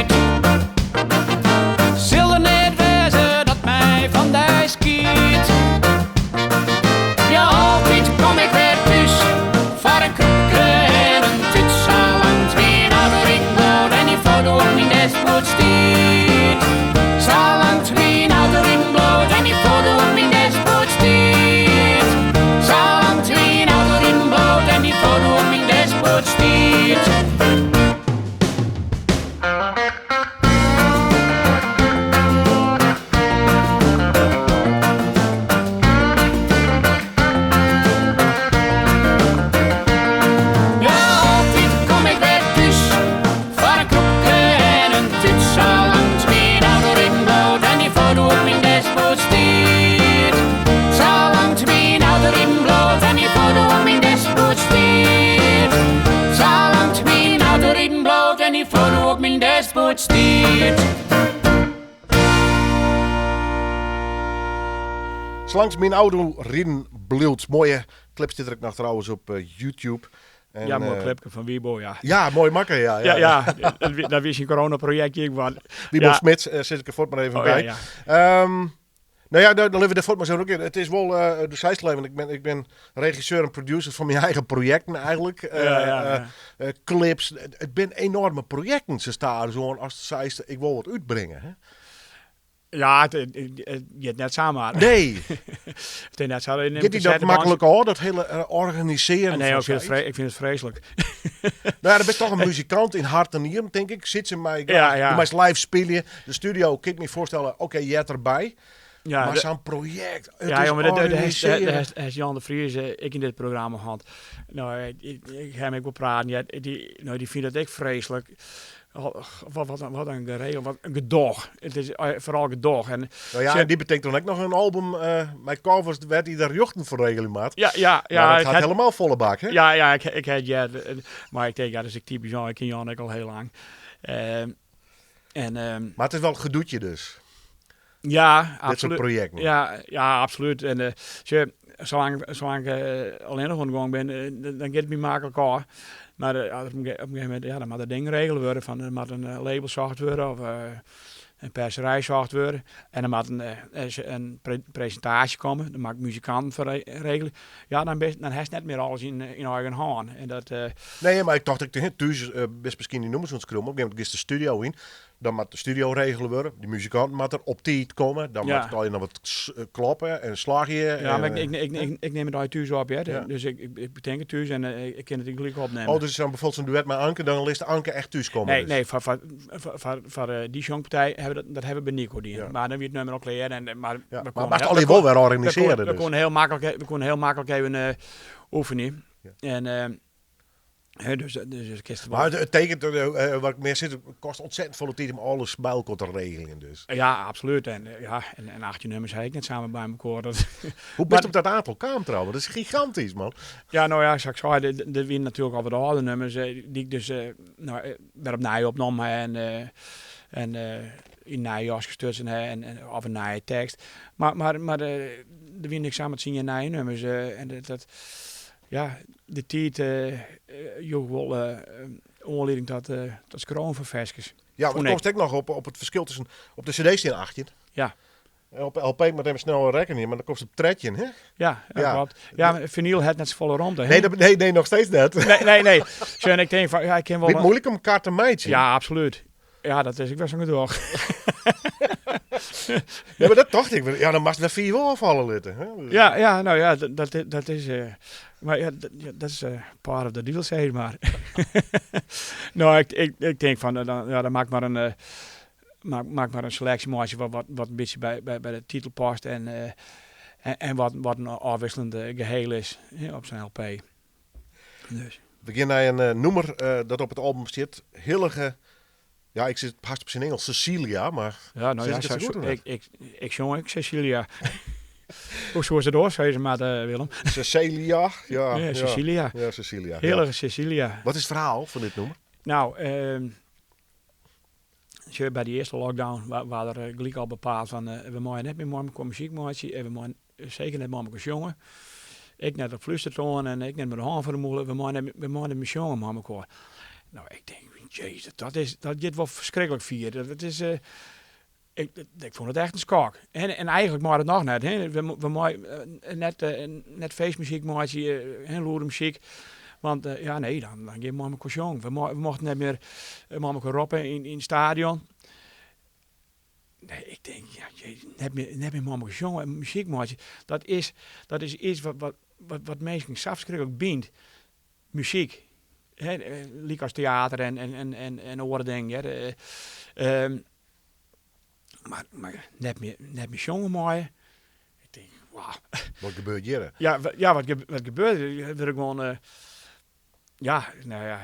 stiet. Sil der neat wêze dat my fan dy skiedt. Ja, altyd kom ik wer thús foar in krûpke en in tút. Salang't myn auto riden bliuwt en dy foto op myn dashboard stiet. Salang't myn auto riden bliuwt en dy foto op myn dashboard stiet. Salang't myn auto riden bliuwt en dy foto op myn dashboard stiet. Ja, altyd kom ik wer thús foar in krûpke en in tút. Salang't myn auto riden bliuwt en dy foto op myn dashboard stiet. Salang't myn auto riden bliuwt en dy foto op myn dashboard stiet. Salang't myn auto riden bliuwt en dy foto op myn dashboard stiet. Salang't myn auto riden bliuwt. Moaie clip stiet der ek noch trouwens op YouTube. En, ja, moai clipke fan Wiebo, ja. Ja, moai makke, ja. Ja, ja, dat wie syn coronaprojectje ek wat. Wiebo Smits, sis ik der fuort mar even oh, by. Ja, ja. Nou ja, dan litte we der fuort mar sa oer. It is wol de seisleven. Ik bin regisseur en producer fan myn eigen projekten eigentlik. Clips. It binne enoarme projekten, se stadichoan ast seist, ik wol wat útbringe. Hè? Ja, it giet net samar. Nee. It is net sa. Giet dy dat maklik ôf, dat hiele organisearjen? Nee, ik fyn it freeslik. No ja, do bist toch in muzikant yn hart en nieren, tink ik. Sit se mei, do meist live spylje. De studio, kin ik my foarstelle, oké, heart derby. Ja, mar sa'n projekt, it is organisearjen. Dêr hast Jan de Vries ek yn dit programma hân. No, ik ha him ek wol praten heard. No, dy fynt it ek freeslik. Wat in geregel, wat in gedoch. It is foaral gedoch. En, no ja, en dy betinkt dan ek noch in album mei covers wêr't hy de rjochten foar regelje moat. Ja, ja, ja. Maar dat hat helemaal folle bak, hè? Ja, ja, ik ha it heard. Mar ik tink, ja, dat is ek typysk Jan. Ik ken Jan ek al hiel lang. En, mar it is wol in gedoetje dus. Ja, Dit soart absoluut. projekten. Ja, ja, absoluut. En sjoch, salang, salang ik allinnich oan de gong bin, dan giet it my maklik ôf. Mar op in gegeven momint, ja, dan moat der dingen regele wurde. Fan, der moat in label socht wurde of in perserij socht wurde. En der moat in presintaasje komme, der moat muzikanten foar regelje. Ja, dan bist, dan hast net mear alles yn eigen hân. En dat, Nee, mar ik tocht ek, thús bist miskien dy nûmers oan it skriuwen, mar op in gegeven momint giest de studio yn. Dan moat de studio regele wurde, de muzikanten moatte der op tiid komme, dan moat it allegear noch wat kloppe en slagje. Ja, mar ik nim it allegear thús op, hear. Dus ik betink it thús en ik kin it gelyk opnimme. Oh, dus dan bijvoorbeeld sa'n duet mei Anke, dan litst Anke echt thús komme? Nee, nee, foar dy sjongpartij hawwe we dat hawwe we by Nico dien. Mar dan wie it nummer al klear. En, mar we moasten allegear wol wer organisearje. We koene hiel maklik, we koene hiel maklik even oefenje. En dus, dus kinst Mar it tekent, wat ik mear sis, it kostet ontzettend folle tiid om alles by elkoar te regeljen dus. Ja, absoluut. En, ja, en 18 nummers ha ik net samar by mekoar. Dat Hoe bist op dat aantal kaam trouwens? Dat is gigantysk, man. Ja, no ja, sa't ik sei, dit wiene natuerlik al wat âlde nummers, dy't ik dus no, wer opnij opnommen ha en, en yn nije jaske stutsen ha en, of in nije tekst. Mar, mar, der wiene ek samar tsien nije nummers en dat, Ja, de tiid joech wol oanlieding tot skriuwen fan ferskes. Ja, want komst ek noch op it ferskil tusken, op de cd stean 18. Ja. En op de LP moat even snel rekkenje, mar dan komst op 13, hè? Ja, dat klopt. Ja, mar vinyl hat net safolle romte, hè? Nee, dat, nee, nee, noch steeds net. Nee, nee, nee. Sjoch, en ik tink fan, ja, ik kin wol Wie it moeilik om kaart te meitsjen? Ja, absoluut. Ja, dat is ek wer sa'n gedoch. Ja, mar dat tocht ik. Ja, dan moatst wer 5 ôffalle litte. Hè? Ja, ja, no ja, dat, dat is, mar ja, dat is part of the deal, sis mar. No, ik tink fan, dan, ja, dan mak mar in, mak mar in seleksje meitsje wat, wat in bytsje by de titel past en, en wat in ôfwisselend geheel is, hè, op sa'n LP. Dus. We gean nei in nûmer dat op it album stiet. Hillige, ja, ik sis it hast op syn Ingelsk, Cecilia, mar Ja, no sis ja, ik it sa goed of net? Ik sjong ek Cecilia. Hoe soe se it oars sizze moatte, Willem? Cecilia, ja, Ja, ja. Cecilia. Ja, Cecilia, ja. Hillige Cecilia. Wat is it ferhaal fan dit nûmer? Nou, sjoch, by dy earste lockdown waard der gelyk al bepaald fan we meie net mear mei mekoar muzyk meitsje en we meie seker net mei mekoar sjonge. Ek net op flústertoan en ek net mei de hân foar de mûle. We meie net, we meie net mear sjonge mei mekoar. No, ik tink, jezus, dat is, dat giet wol ferskriklik fier. Dat is, ik, ik fûn it echt in skok. En, en eigenlik mei it noch net. Hè. We, we meie net, net feestmuzyk meitsje, hè, lûde muzyk. Want ja, nee, dan, dan gean we mei mekoar sjongen. We, we mochten net mear mei mekoar roppe yn, yn it stadion. Nee, ik tink, ja, jezus, net mear, net mear mei mekoar sjongen en muzyk meitsje. Dat is, dat is iets wat, wat, wat, wat minsken sa ferskriklik bynt. Muzyk. Hè, lykas teater en, en, en, en oare dingen, hear. Mar, mar net mear, net mear sjonge meie. Ik tink, wauw. Wat gebeurt hjir? Ja, ja wat, wat gebeurt der? Wurd ik gewoan, ja, nou ja,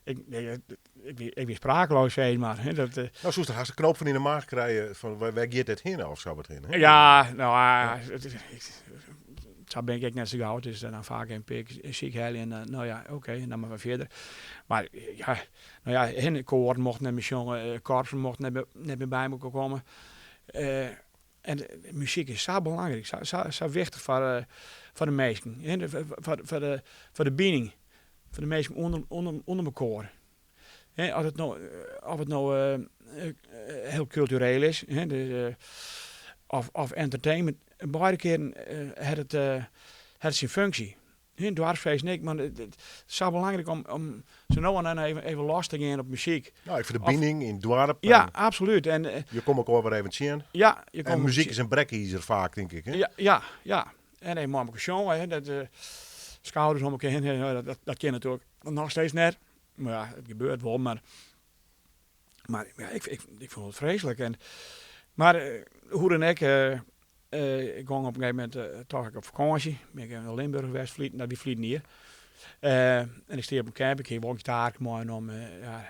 ik, nee, ik, wie, ik wie sprakeloos, sis mar. Hè, dat, Nou, soest der hast in knoop fan yn 'e maach krije fan wêr, wêr giet dit hinne of sa wat hinne, hè? Ja, nou, ja, sa bin ik ek net sa gau. Dus dan faak in pear kear sykhelje en dan, nou ja, oké, en dan mar wer fierder. Mar ja, no ja, hè, koaren mochten net mear sjonge, korpsen mochten net, net mear by mekoar komme. En muzyk is sa belangryk, sa, sa, sa wichtich foar, foar de minsken, hè, foar, foar de, foar de bining, foar de minsken ûnder, ûnder, ûnder mekoar. Hè, as it no, of it no hiel kultureel is, hè, dus, of, of entertainment, beide kearen hat it, hat it syn funksje. Hè, doarpsfeesten ek, mar it is sa belangryk om, om sa no en dan even, even los te gean op muzyk. Nou, ek foar de bining yn it doarp. Ja, absolút. En, je komme elkoar wer even tsjin. Ja, je En komme muzyk is in brekizer faak, tink ik, hè? Ja, ja, ja. En even mei mekoar sjonge, hè, dat, skouders om elkoar hinne, dat, dat, dat kin natuerlik noch steeds net. Mar ja, it gebeurt wol, mar, mar ja, ik, ik, ik fûn it freeslik. En, mar hoe dan ek, ik gong op in gegeven momint toch ek op fakânsje. Bin ik even nei Limburch west, ferliden, dat wie ferliden jier. En ik stie op in camping, ik hie wol in gitaarke meinommen. Ja,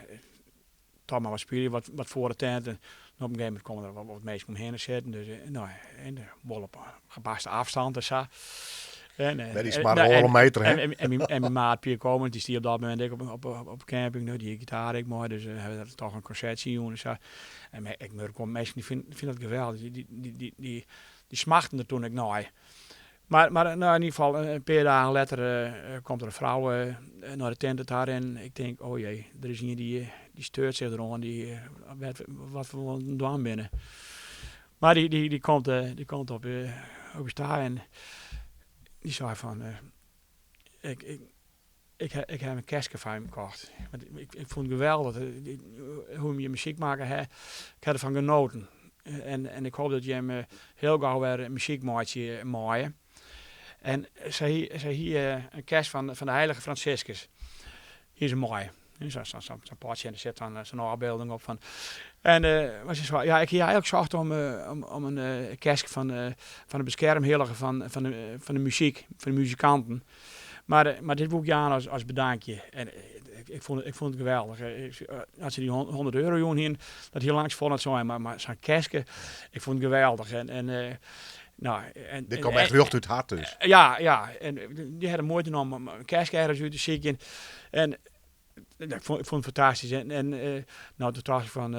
toch mar wat spylje, wat, wat foar de tent. En op in gegeven momint komme der wat, wat minsken omhinne sitten. Dus no, en wol op gepaste afstand en sa. En, Wer dy smarre oardel meter, hè? En, en, en, en myn maat Pier Komen, dy stie op dat momint ek op, op, op, op camping. No, dy hie gitaar ek mei, dus hawwe we toch in konsertsje jûn en sa. En ik murk wol, minsken dy fine, fine dat geweldich. Dy, dy, dy, dy, dy, dy smachten der toen ek nei. Mar, mar no, yn ieder gefal, in pear dagen letter komt der in frou nei de tinte ta en ik tink, oh jee, der is ien dy, dy steurt sich deroan, dy wet wat we oan it dwaan binne. Mar dy, dy, dy komt, dy komt op, op ús ta en dy sei fan, ik, ik, ik, ik ha in kerske foar jim kocht. Want ik, ik fûn it geweldich hoe jim muzyk makke ha. Ik ha derfan genoten. En, en ik hoop dat jim hiel gau wer muzyk meitsje meie. En sy hie, sy hie in kers fan, fan de heilige Franciscus. Hie se mei. Sa'n sa, sa, sa'n potsje en der sit dan sa'n ôfbylding op fan. En mar se sei, ja, ik hie eigenlik socht om, om, om in kerske fan, fan de beskermhillige fan, fan, de, fan de muzyk, fan de muzikanten. Mar, mar dit woe ik jaan as, as bedankje. En ik, ik, fûn, ik fûn it geweldich. As se dy 100 euro jûn hiene, dat hie lang folle net sein, mar, mar sa'n kerske, ik fûn it geweldich. En, en, no, en, Dit komt echt rjocht út it hert dus. Ja, ja. En dy ha de muoite nommen om in kerske ergens út te sykjen. En ik fûn, ik fûn it fantastysk. En, en no, toen tocht ik fan,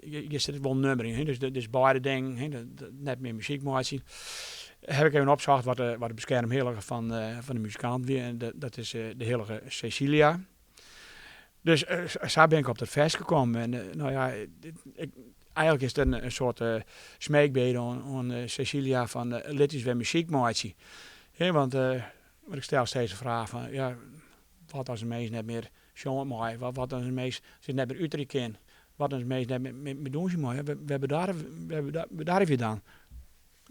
hjir sit wol in nummer yn. Dus, dus beide dingen, hè, net mear muzyk meitsjen. Heb ik even opsocht wat de, wat de beskermhillige fan, fan de muzikant wie. En dat is de hillige Cecilia. Dus sa bin ik op dat ferske kommen. En no ja, ik, eigenlik is it in, in soart smeekbede oan, oan Cecilia fan lit ús wer muzyk meitsje. Hè, want, want ik stel steeds de fraach fan, ja, wat as in mins net mear sjonge mei? Wat, wat as in mins sich net mear uterje kin? Wat as in mins net mear, mear dûnsje mei? Wêr wêr bedarje we dan?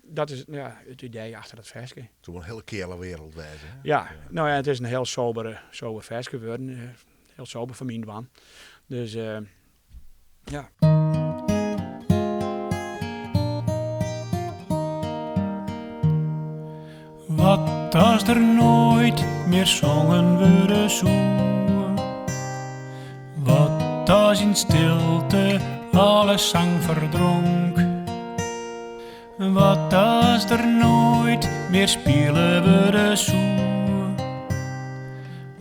Dat is ja, it idee achter dat ferske. It soe wol in hiele keale wereld wêze, hè? Ja, no ja, it is in hiel sobere, sober ferske wurden. Hiel sober foar myn dwaan. Dus ja. Wat as der noait mear songen wurde soe? Wat as yn stilte alle sang ferdronk? Wat as der noait mear spile wurde soe?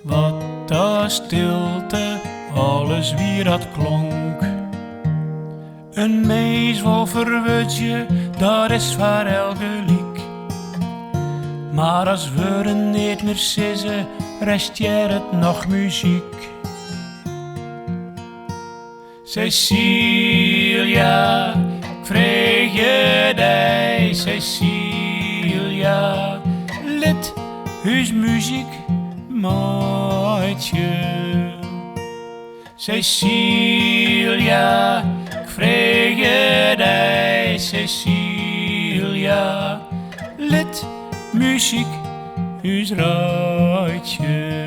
Wat as stilte alles wie dat klonk? In mins wol ferwurdzje, dat is foar elk gelyk. Mar as wurden neat mear sizze, restearret noch muzyk. Cecilia, 'k freegje dy, Cecilia, lit ús muzyk meitsje. Cecilia, 'k freegje dy, Cecilia, lit muzyk ús reitsje.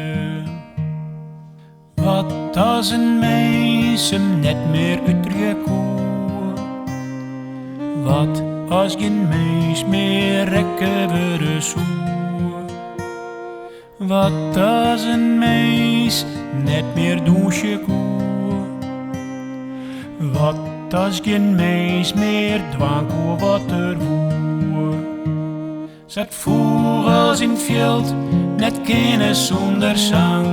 Wat as in mins him net mear uterje koe? Wat as gjin mins mear rekke wurde soe? Wat as in mins net mear dûnsje koe? Wat as gjin mins mear dwaan koe wat er woe? Sa't fûgels yn 't fjild net kinne sûnder sang,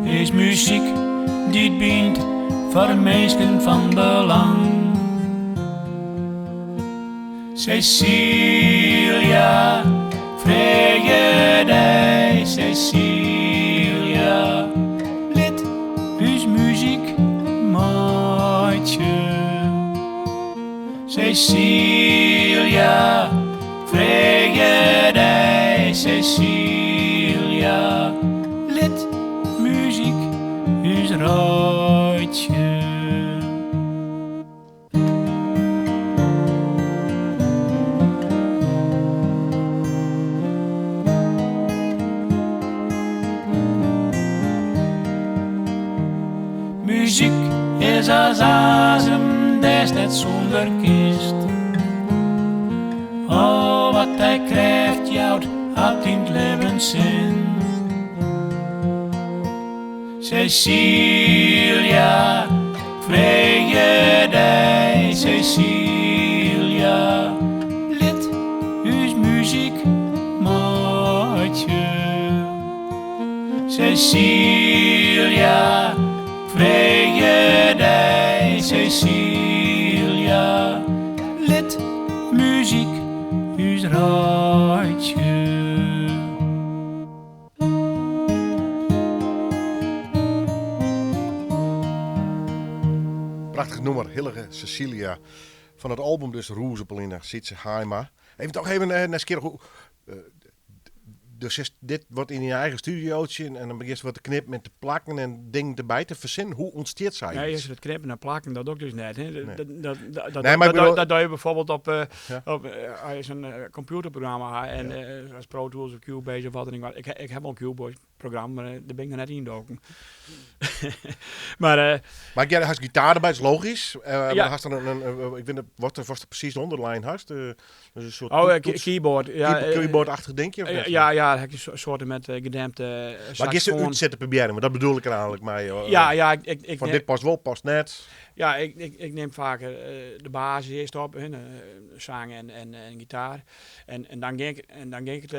is muzyk dy't bynt foar minsken fan belang. Cecilia, freegje dy, Cecilia, lit ús muzyk meitsje. Cecilia, freegje dy, Cecilia, lit muzyk ús reitsje. Muzyk is as azem dêr'tst net sûnder kinst. Al wat dy krêft jout, hat yn 't libben sin. Cecilia, freegje dy, Cecilia, lit ús muzyk meitsje. Cecilia, freegje dy, Cecilia, lit muzyk ús reitsje. Prachtich nûmer, Hillige Cecilia. Fan it album dus Rûzepeline, Sytze Haima. Even toch even eh, nijsgjirrich, hoe, eh, dus is dit wat yn dyn eigen studiootje en dan begjinst wat te knippen en te plakken en dingen derby te fersinnen. Hoe ûntstiet sayts? Nee, dat knippen en plakken, dat doe ik dus net. Hè. Nee. Dat, Nee, maar ik bedoel- dat doe je bijvoorbeeld op, Ja. op als je zo'n computerprogramma ha en as Pro Tools of Cubase of wat dan ek. Ik ha wol in Cubase programma, mar dêr bin ik noch net yndoken. Maar, Maar ja, hast gitaar derby, is logysk. Ja. Mar hast dan in, ik wit net wat der presys de ûnderlijn hast. Dus in soart Oh, toets- keyboard. Ja, keyboard-achtich dinkje of net? Ja, ja, dan ha ik in soarte met gedempte Maar giest saxofoon. útsette probearjen, want dat bedoel ik er eigenlik mei. Ja, ja, ik Fan neem dit past wol, past net. Ja, ik neem faak de basis earst op, hè, sang en gitaar. En dan gean ik it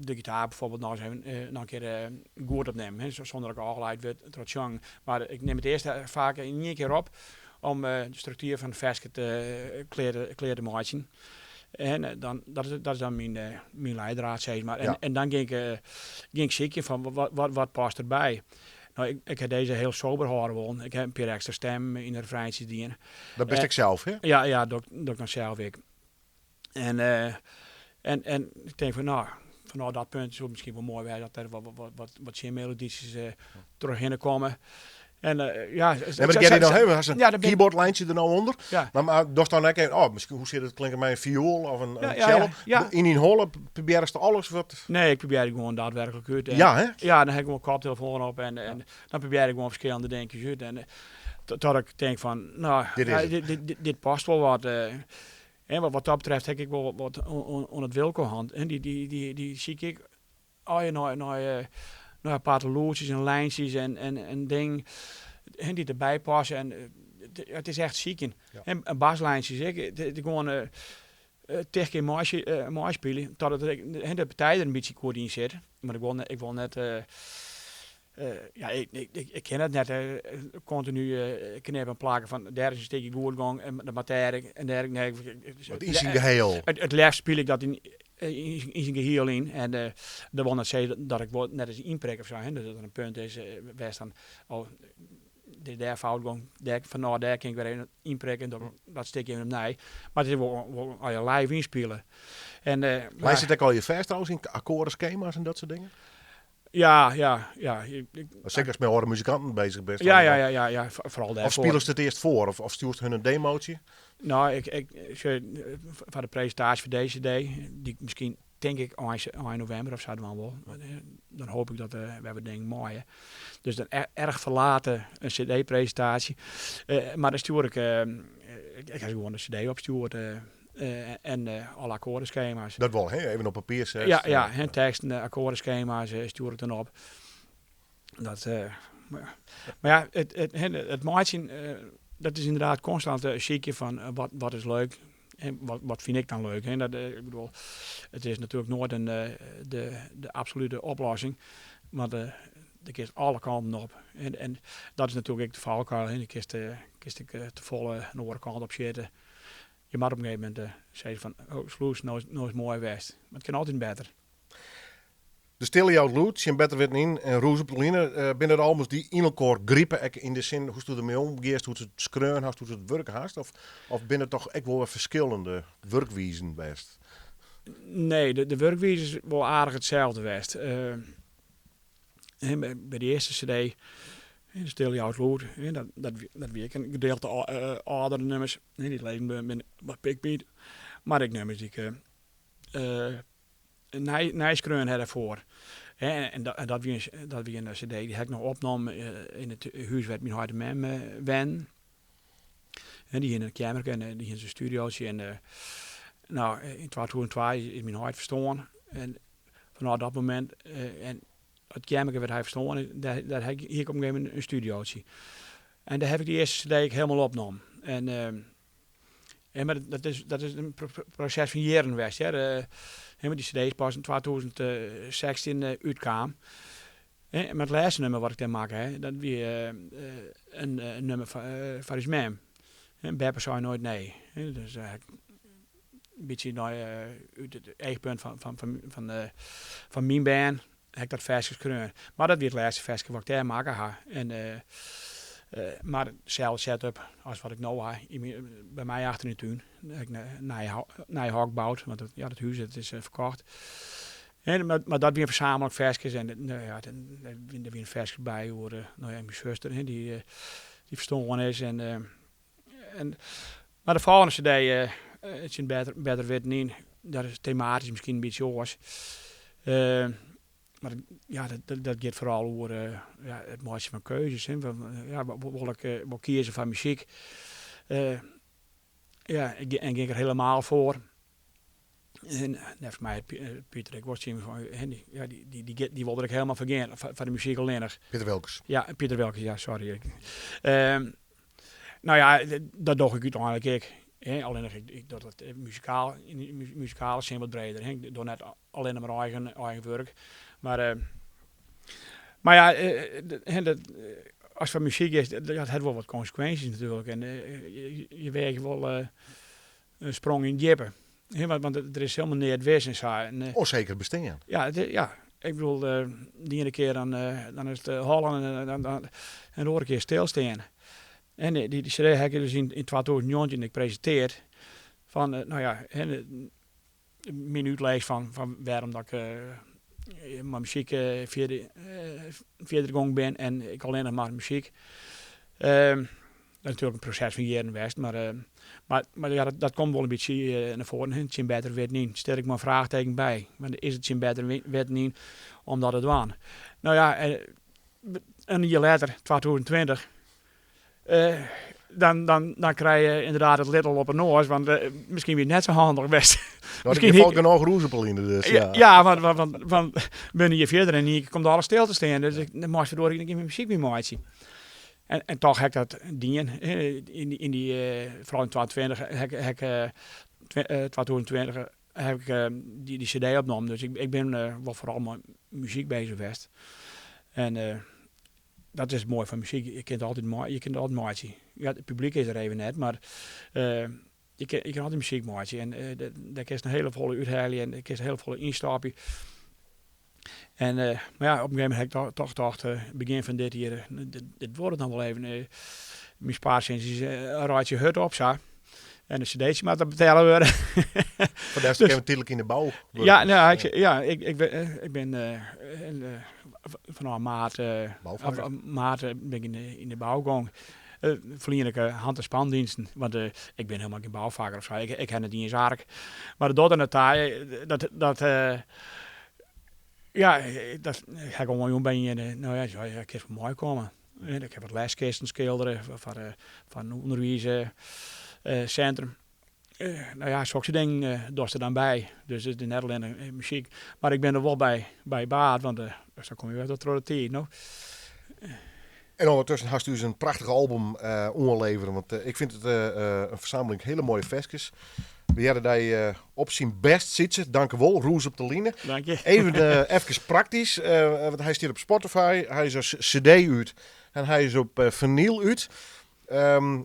de gitaar bijvoorbeeld noch ris even noch in kear goed opnimmen, hè, sûnder dat ik ôflaat wurd troch it sjongen. Mar ik nim it earst faak yn ien kear op om de struktuer fan it ferske te klear te meitsjen. En dan, dat is dan myn leidraad, sis mar. En dan gean ik sykjen fan wat past derby. No, ik ha dizze hiel sober hâlde wollen. Ik ha in pear ekstra stemmen yn de refreintsjes dien. Dat bist ek sels, hè? Ja, ja, doch ik dan sels ek. En ik tink fan, no, fanôf dat punt soe it miskien wol moai wêze as der wat tsjinmelodysjes trochhinne komme. En ja, Nee, mar ik dan even, hast in Ja, dat bin keyboardlijntje der no ûnder. Ja. Mar dochst dan ek even, oh, miskien hoe sit it klinken mei in fioel of in Ja, ja, cello? ja. Yn dyn holle probearrest alles wat. Nee, ik probearje gewoan daadwerklik út. En Ja, hè? Ja, dan ha ik gewoan koptelefoan op en dan probearje ik gewoan ferskillende dinkjes út. En tot ik tink fan, no, Dit is ja, it. dit past wol wat. En wat dat betreft ha ik ek wol wat oan it Wilco hân. En dy sykje ik allegear nei aparte lûdsjes en lijntsjes en dingen, hè, dy't derby passe. En it is echt sykjen. Ja. En baslijntsjes ek. It is gewoan tig kear meispylje, totdat hè, de partij der in bytsje goed yn sit. Mar ik wol net, ja, ik kin it net kontinu knippen en plakken fan dêr is in stikje goed gong en dat moat dêr ek en dêr ek. Nee, Want yn syn gehiel. It leafst spylje ik dat yn syn gehiel yn en dat wol net sizze dat ik wol net ris ynprik of sa, hè, dat der in punt is wêr'tst dan al dit dêr fout gong, dêr, fanôf dêr kin ik wer even ynprikke en dan dat stikje even opnij. Mar it is wol, wol allegear live ynspile. En, Leist it ek allegear fêst trouwens yn akkoardeskema's en dat soart dingen? Ja, ja, ja. Seker ast mei oare muzikanten bezich bist. Ja, ja, ja, ja, ja, foaral dêrfoar. Of spilest it earst foar of stjoerst hun in demootsje? No, ik, ik, sjoch, foar de presintaasje fan dizze CD, dy't ik miskien, tink ik, ein novimber of sa dwaan wol. Dan hoopje ik dat wer wat dingen meie. Dus dan erg ferlate in CD-presintaasje. Mar dan stjoer ik, ik ha gewoan de CD opstjoerd. En alle akkoardeskema's. Dat wol, hè? Even op papier set. Ja, ja, hè, teksten, akkoardeskema's stjoer ik dan op. Dat, maar ja, it meitsjen, dat is ynderdaad konstant sykje fan wat is leuk en wat fyn ik dan leuk. Hè. Dat, ik bedoel, it is natuerlik noait in, de absolute oplossing, want dêr kinst alle kanten op. En dat is natuerlik ek de falkuil, hè. Dêr kinst, kinst ek tefolle in oare kant op sjitte. Je moatte op in gegeven momint sizze fan, oh slûs, no is it moai west. Mar it kin altyd better. De Stille jout lûd, tsjin better witten yn en Rûs op de Line. Binne dat albums dy't yn elkoar gripe, ek yn de sin hoe'tsto dermei omgiest, hoe'tst it skreaun hast, hoe'tst it wurke hast? Of, of binne it toch ek wol wer ferskillende wurkwizen west? Nee, de wurkwize is wol aardich itselde west. By de earste CD, De Stille jout lûd, dat wie ek in gedeelte âldere nummers, dy't leven binne by Pinkbeat. Mar ek nummers dy't ik nij skreaun ha dêrfoar. En dat wie in CD dy ha ik noch opnommen yn it hûs wêr't myn heit en mem wennen. Dy hiene in keammerke en dy hiene se in studio'tsje. En no, yn 2002 is myn heit ferstoarn. En fanôf dat momint en it keammerke wêr't hy ferstoarn is, dêr, dêr hie ik op in gegeven momint in studio'tsje. En dêr ha ik dy earste CD ek hielendal opnommen. En, en mar dat is in proses fan jierren west, hear. Mar dy CD is pas yn 2016 útkaam. Mar it lêste nummer wat ik dêr makke ha, dat wie in nummer foar ús mem. Beppe sei noait nee. Dus ha ik in bytsje nei út it eachpunt fan myn bern ha ik dat ferske skreaun. Mar dat wie it lêste ferske wat ik dêr makke ha. En, mar deselde set-up as wat ik no ha, by my achter yn de tún. Dêr ha ik in nij hok boud, want ja, dat hûs dat is ferkocht. En, mar dat wiene fersameling ferskes en no ja, der wiene ferskes by oer no ja, myn suster, dy't ferstoarn is. En, en, mar de folgjende CD, Tsjin better witten yn, dat is tematysk miskien in bytsje oars. Mar ja, dat giet foaral oer ja, it meitsjen fan keuzes. Hè. Ja, wol ik wol kieze foar muzyk? Ja, en gean ik der helemaal foar? En neffens my hat Piter ek wol tsjin my fan, ja, dy wol der ek helemaal foar gean, foar de muzyk allinnich. Piter Wilkens. Ja, Piter Wilkens, ja, sorry. No ja, dat doch ik úteinlik ek. Hè, allinnich ik doch dat muzikaal, yn muzikale sin wat breder. Hè. Ik doch net allinnich mar eigen wurk. Mar, mar ja, hè, dat, as it foar muzyk is, dat hat wol wat konsekwinsjes natuerlik. En je weagje wol in sprong yn it djippe. Hè, want der is hielendal neat wis en sa. En, Onzeker bestean. Ja, it, ja, ik bedoel, de iene kear dan, dan is it hollen en dan, dan, en de oare kear stilstean. En dy CD ha ik dus yn 2019 ek presintearre. Fan, no ja, hè, myn útlis fan wêrom dat ik mei muzyk fierder gong bin en ik allinnich mar muzyk. Dat is natuerlik in proses fan jierren west, mar, mar ja, dat komt wol in bytsje nei foaren, hè, tsjin better witten yn. Stel ik mei in fraachteken by. Want is it tsjin better witten yn om dat te dwaan? No ja, in jier letter, 2020, dan, dan, dan krije je ynderdaad it littel op 'e noas, want miskien wie it net sa handich west. No, der falt genôch rûs op 'e line dus. Ja, ja, want binne je fierder en yn ien kear komt alles stil te stean. Dus ik, dan moast ferdorie gjin muzyk mear meitsje. En toch ha ik dat dien. Yn dy, foaral yn 2020 ha ik, 2020 ha ik dy CD opnommen. Dus ik bin wol foaral mei muzyk bezich west. En dat is it moaie fan muzyk, je kinne it altyd, je kinne it altyd meitsje. Ja, it publyk is der even net, mar je kinne altyd muzyk meitsje. En dêr kinst in hiele folle úthelje en kinst in hiele folle ynstopje. En, mar ja, op in gegeven momint ha ik toch tocht, begjin fan dit jier, dit duorret noch wol even. Myn spaarsintsjes reitsje hurd op sa. En de cd'tsje moat betelle wurde. Foar dêr dus, tydlik yn de bou. Ja, nou, ik, ja, ik, ik, ik bin fanôf maart, maart bin ik yn de bou gong. Ferlien ik hand- en spandiensten, want ik bin hielendal gjin boufakker of sa. Ik, ik ha net iens ark. Mar dat docht der net ta. Dat, dat, ja, dat ha ik oanjûn by ien. No ja, ja, kinst wol meikomme. Ik ha wat leskisten skildere foar, foar in ûnderwiissintrum. No ja, sokse dingen dochst der dan by. Dus it is net allinne muzyk. Mar ik bin der wol by, by baat, want sa komme je wer troch de tiid, no. En ûndertusken hast ús in prachtich album oanlevere, want ik fyn it in fersamling hiele moaie ferskes. We hearre dy op syn bêst, Sytse. Dankewol, Rûs op de Line. Dank je. Even efkes praktysk, want hy stiet op Spotify, hy is as CD út en hy is op finyl út.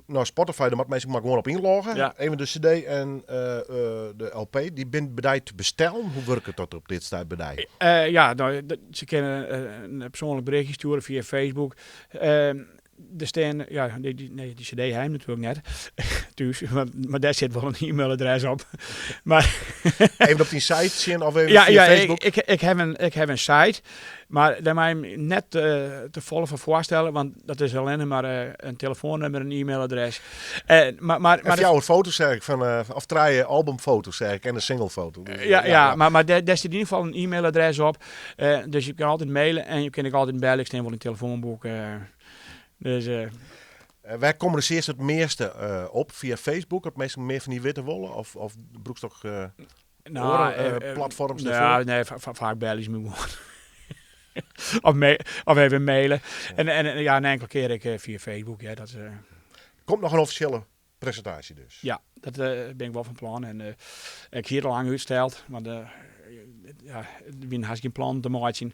No, Spotify, dêr moat minsken mar gewoan op ynlogge. Ja. Even de CD en de LP, dy binne by dy te bestellen. Hoe wurket dat op dit stuit by dy? Ja, no, se kinne in persoanlik berichtje stjoere fia Facebook. Der stean, ja, dy, dy, nee, dy CD ha ik natuerlik net thús, mar dêr sit wol in e-mailadres op. Mar Even op dyn site sjen of even Ja, fia ja, Facebook? ik ha in site, mar dêr mei je net te folle fan foarstelle, want dat is allinnich mar in telefoannûmer en in e-mailadres. Mar, En fjouwer foto's seach ik fan, of trije albumfoto's seach ik en in singlefoto. Dus, Ja, ja, mar dêr stiet yn ieder gefal in e-mailadres op. Dus je kinne altyd maile en je kinne ek altyd belle. Ik stean wol yn it telefoanboek. Dus, Wêr kommunisearst it measte op? Fia Facebook, at minsken mear fan dy witte wolle? Of brûkst ook No, oare platforms dêrfoar? Nee, faak belje se my gewoan. Of even maile. En ja, in inkelde kear ek fia Facebook. Ja, dat, Komt noch in offisjele presintaasje dus? Ja, dat bin ik wol fan plan. En ik hie it al lang útsteld, want ja, der wiene hast gjin plannen te meitsjen.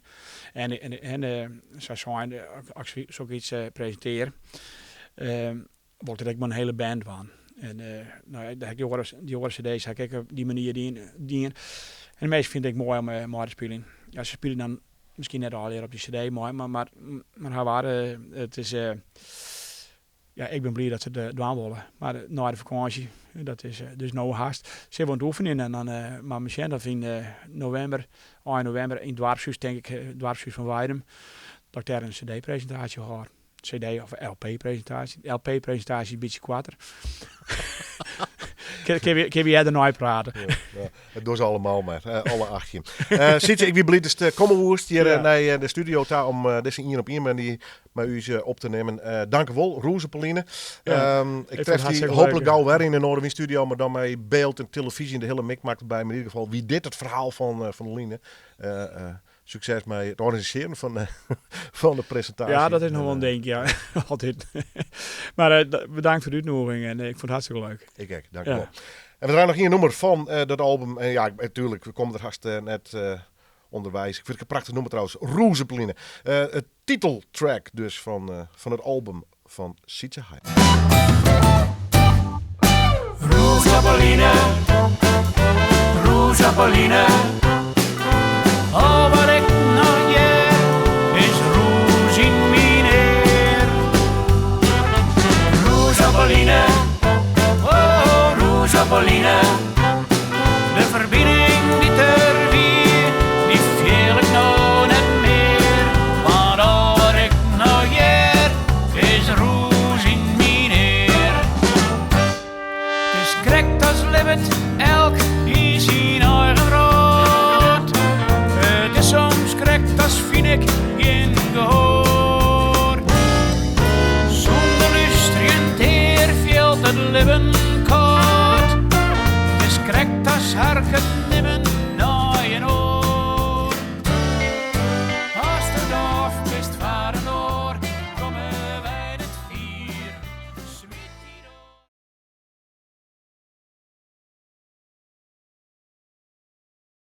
En sa sein, as ik sokyts presintear, wol ik dat ek mei in hiele band dwaan. En no ja, dy oare cd's ha ik ek op dy manier dien. En de minsken fine it ek moai om mei te spyljen. Ja, se spylje dan miskien net allegear op dy cd mei, mar hawar, it is, ja, ik bin bliid dat se it dwaan wolle. Mar nei de fakânsje, dat is dus no hast, sille we oan it oefenjen en dan moatte we sjen oft yn novimber, ein novimber, yn it doarpshûs, tink ik, it doarpshûs fan Weidum, dat ik dêr in cd-presintaasje hâld. CD of LP-presintaasje. LP-presintaasje is in bytsje koarter. Kinne we earder neiprate. Ja, ja, it dogge se allemaal mar, alle 18. Sytse, ik wie bliid datst komme woest hjir nei de studio ta om dizze ien op ien mei dy mei ús op te nimmen. Dankewol, Rûs op 'e Line. Ja, Ik ik fûn it tref dy hartstikke hooplik leuk. gau wer yn de Noardewyn studio, mar dan mei byld en televyzje en de hiele mikmak derby. Mar yn ieder gefal wie dit it ferhaal fan de Line. Sukses mei it organisearjen fan de presintaasje. Ja, dat is noch wol in ding, ja. Altyd. Mar bedankt foar de útnûging en ik fûn it hartstikke leuk. Ik ek, dankjewol. En we draaien noch ien nûmer fan dat album. En ja, tuerlik, we komme der hast net ûnderweis. Ik fyn it in prachtich nûmer trouwens, Rûs op 'e Line. It titeltrack dus fan it album fan Sytse Haima. Rûs op 'e line, rûs op 'e line. Al wat ik noch hear is rûs yn myn ear. Rûs op 'e line, oh, rûs op 'e line. De ferbining dy't der wie, dy fiel ik no net mear. Want al wat ik noch hear is rûs yn myn ear. It is krekt as libbet.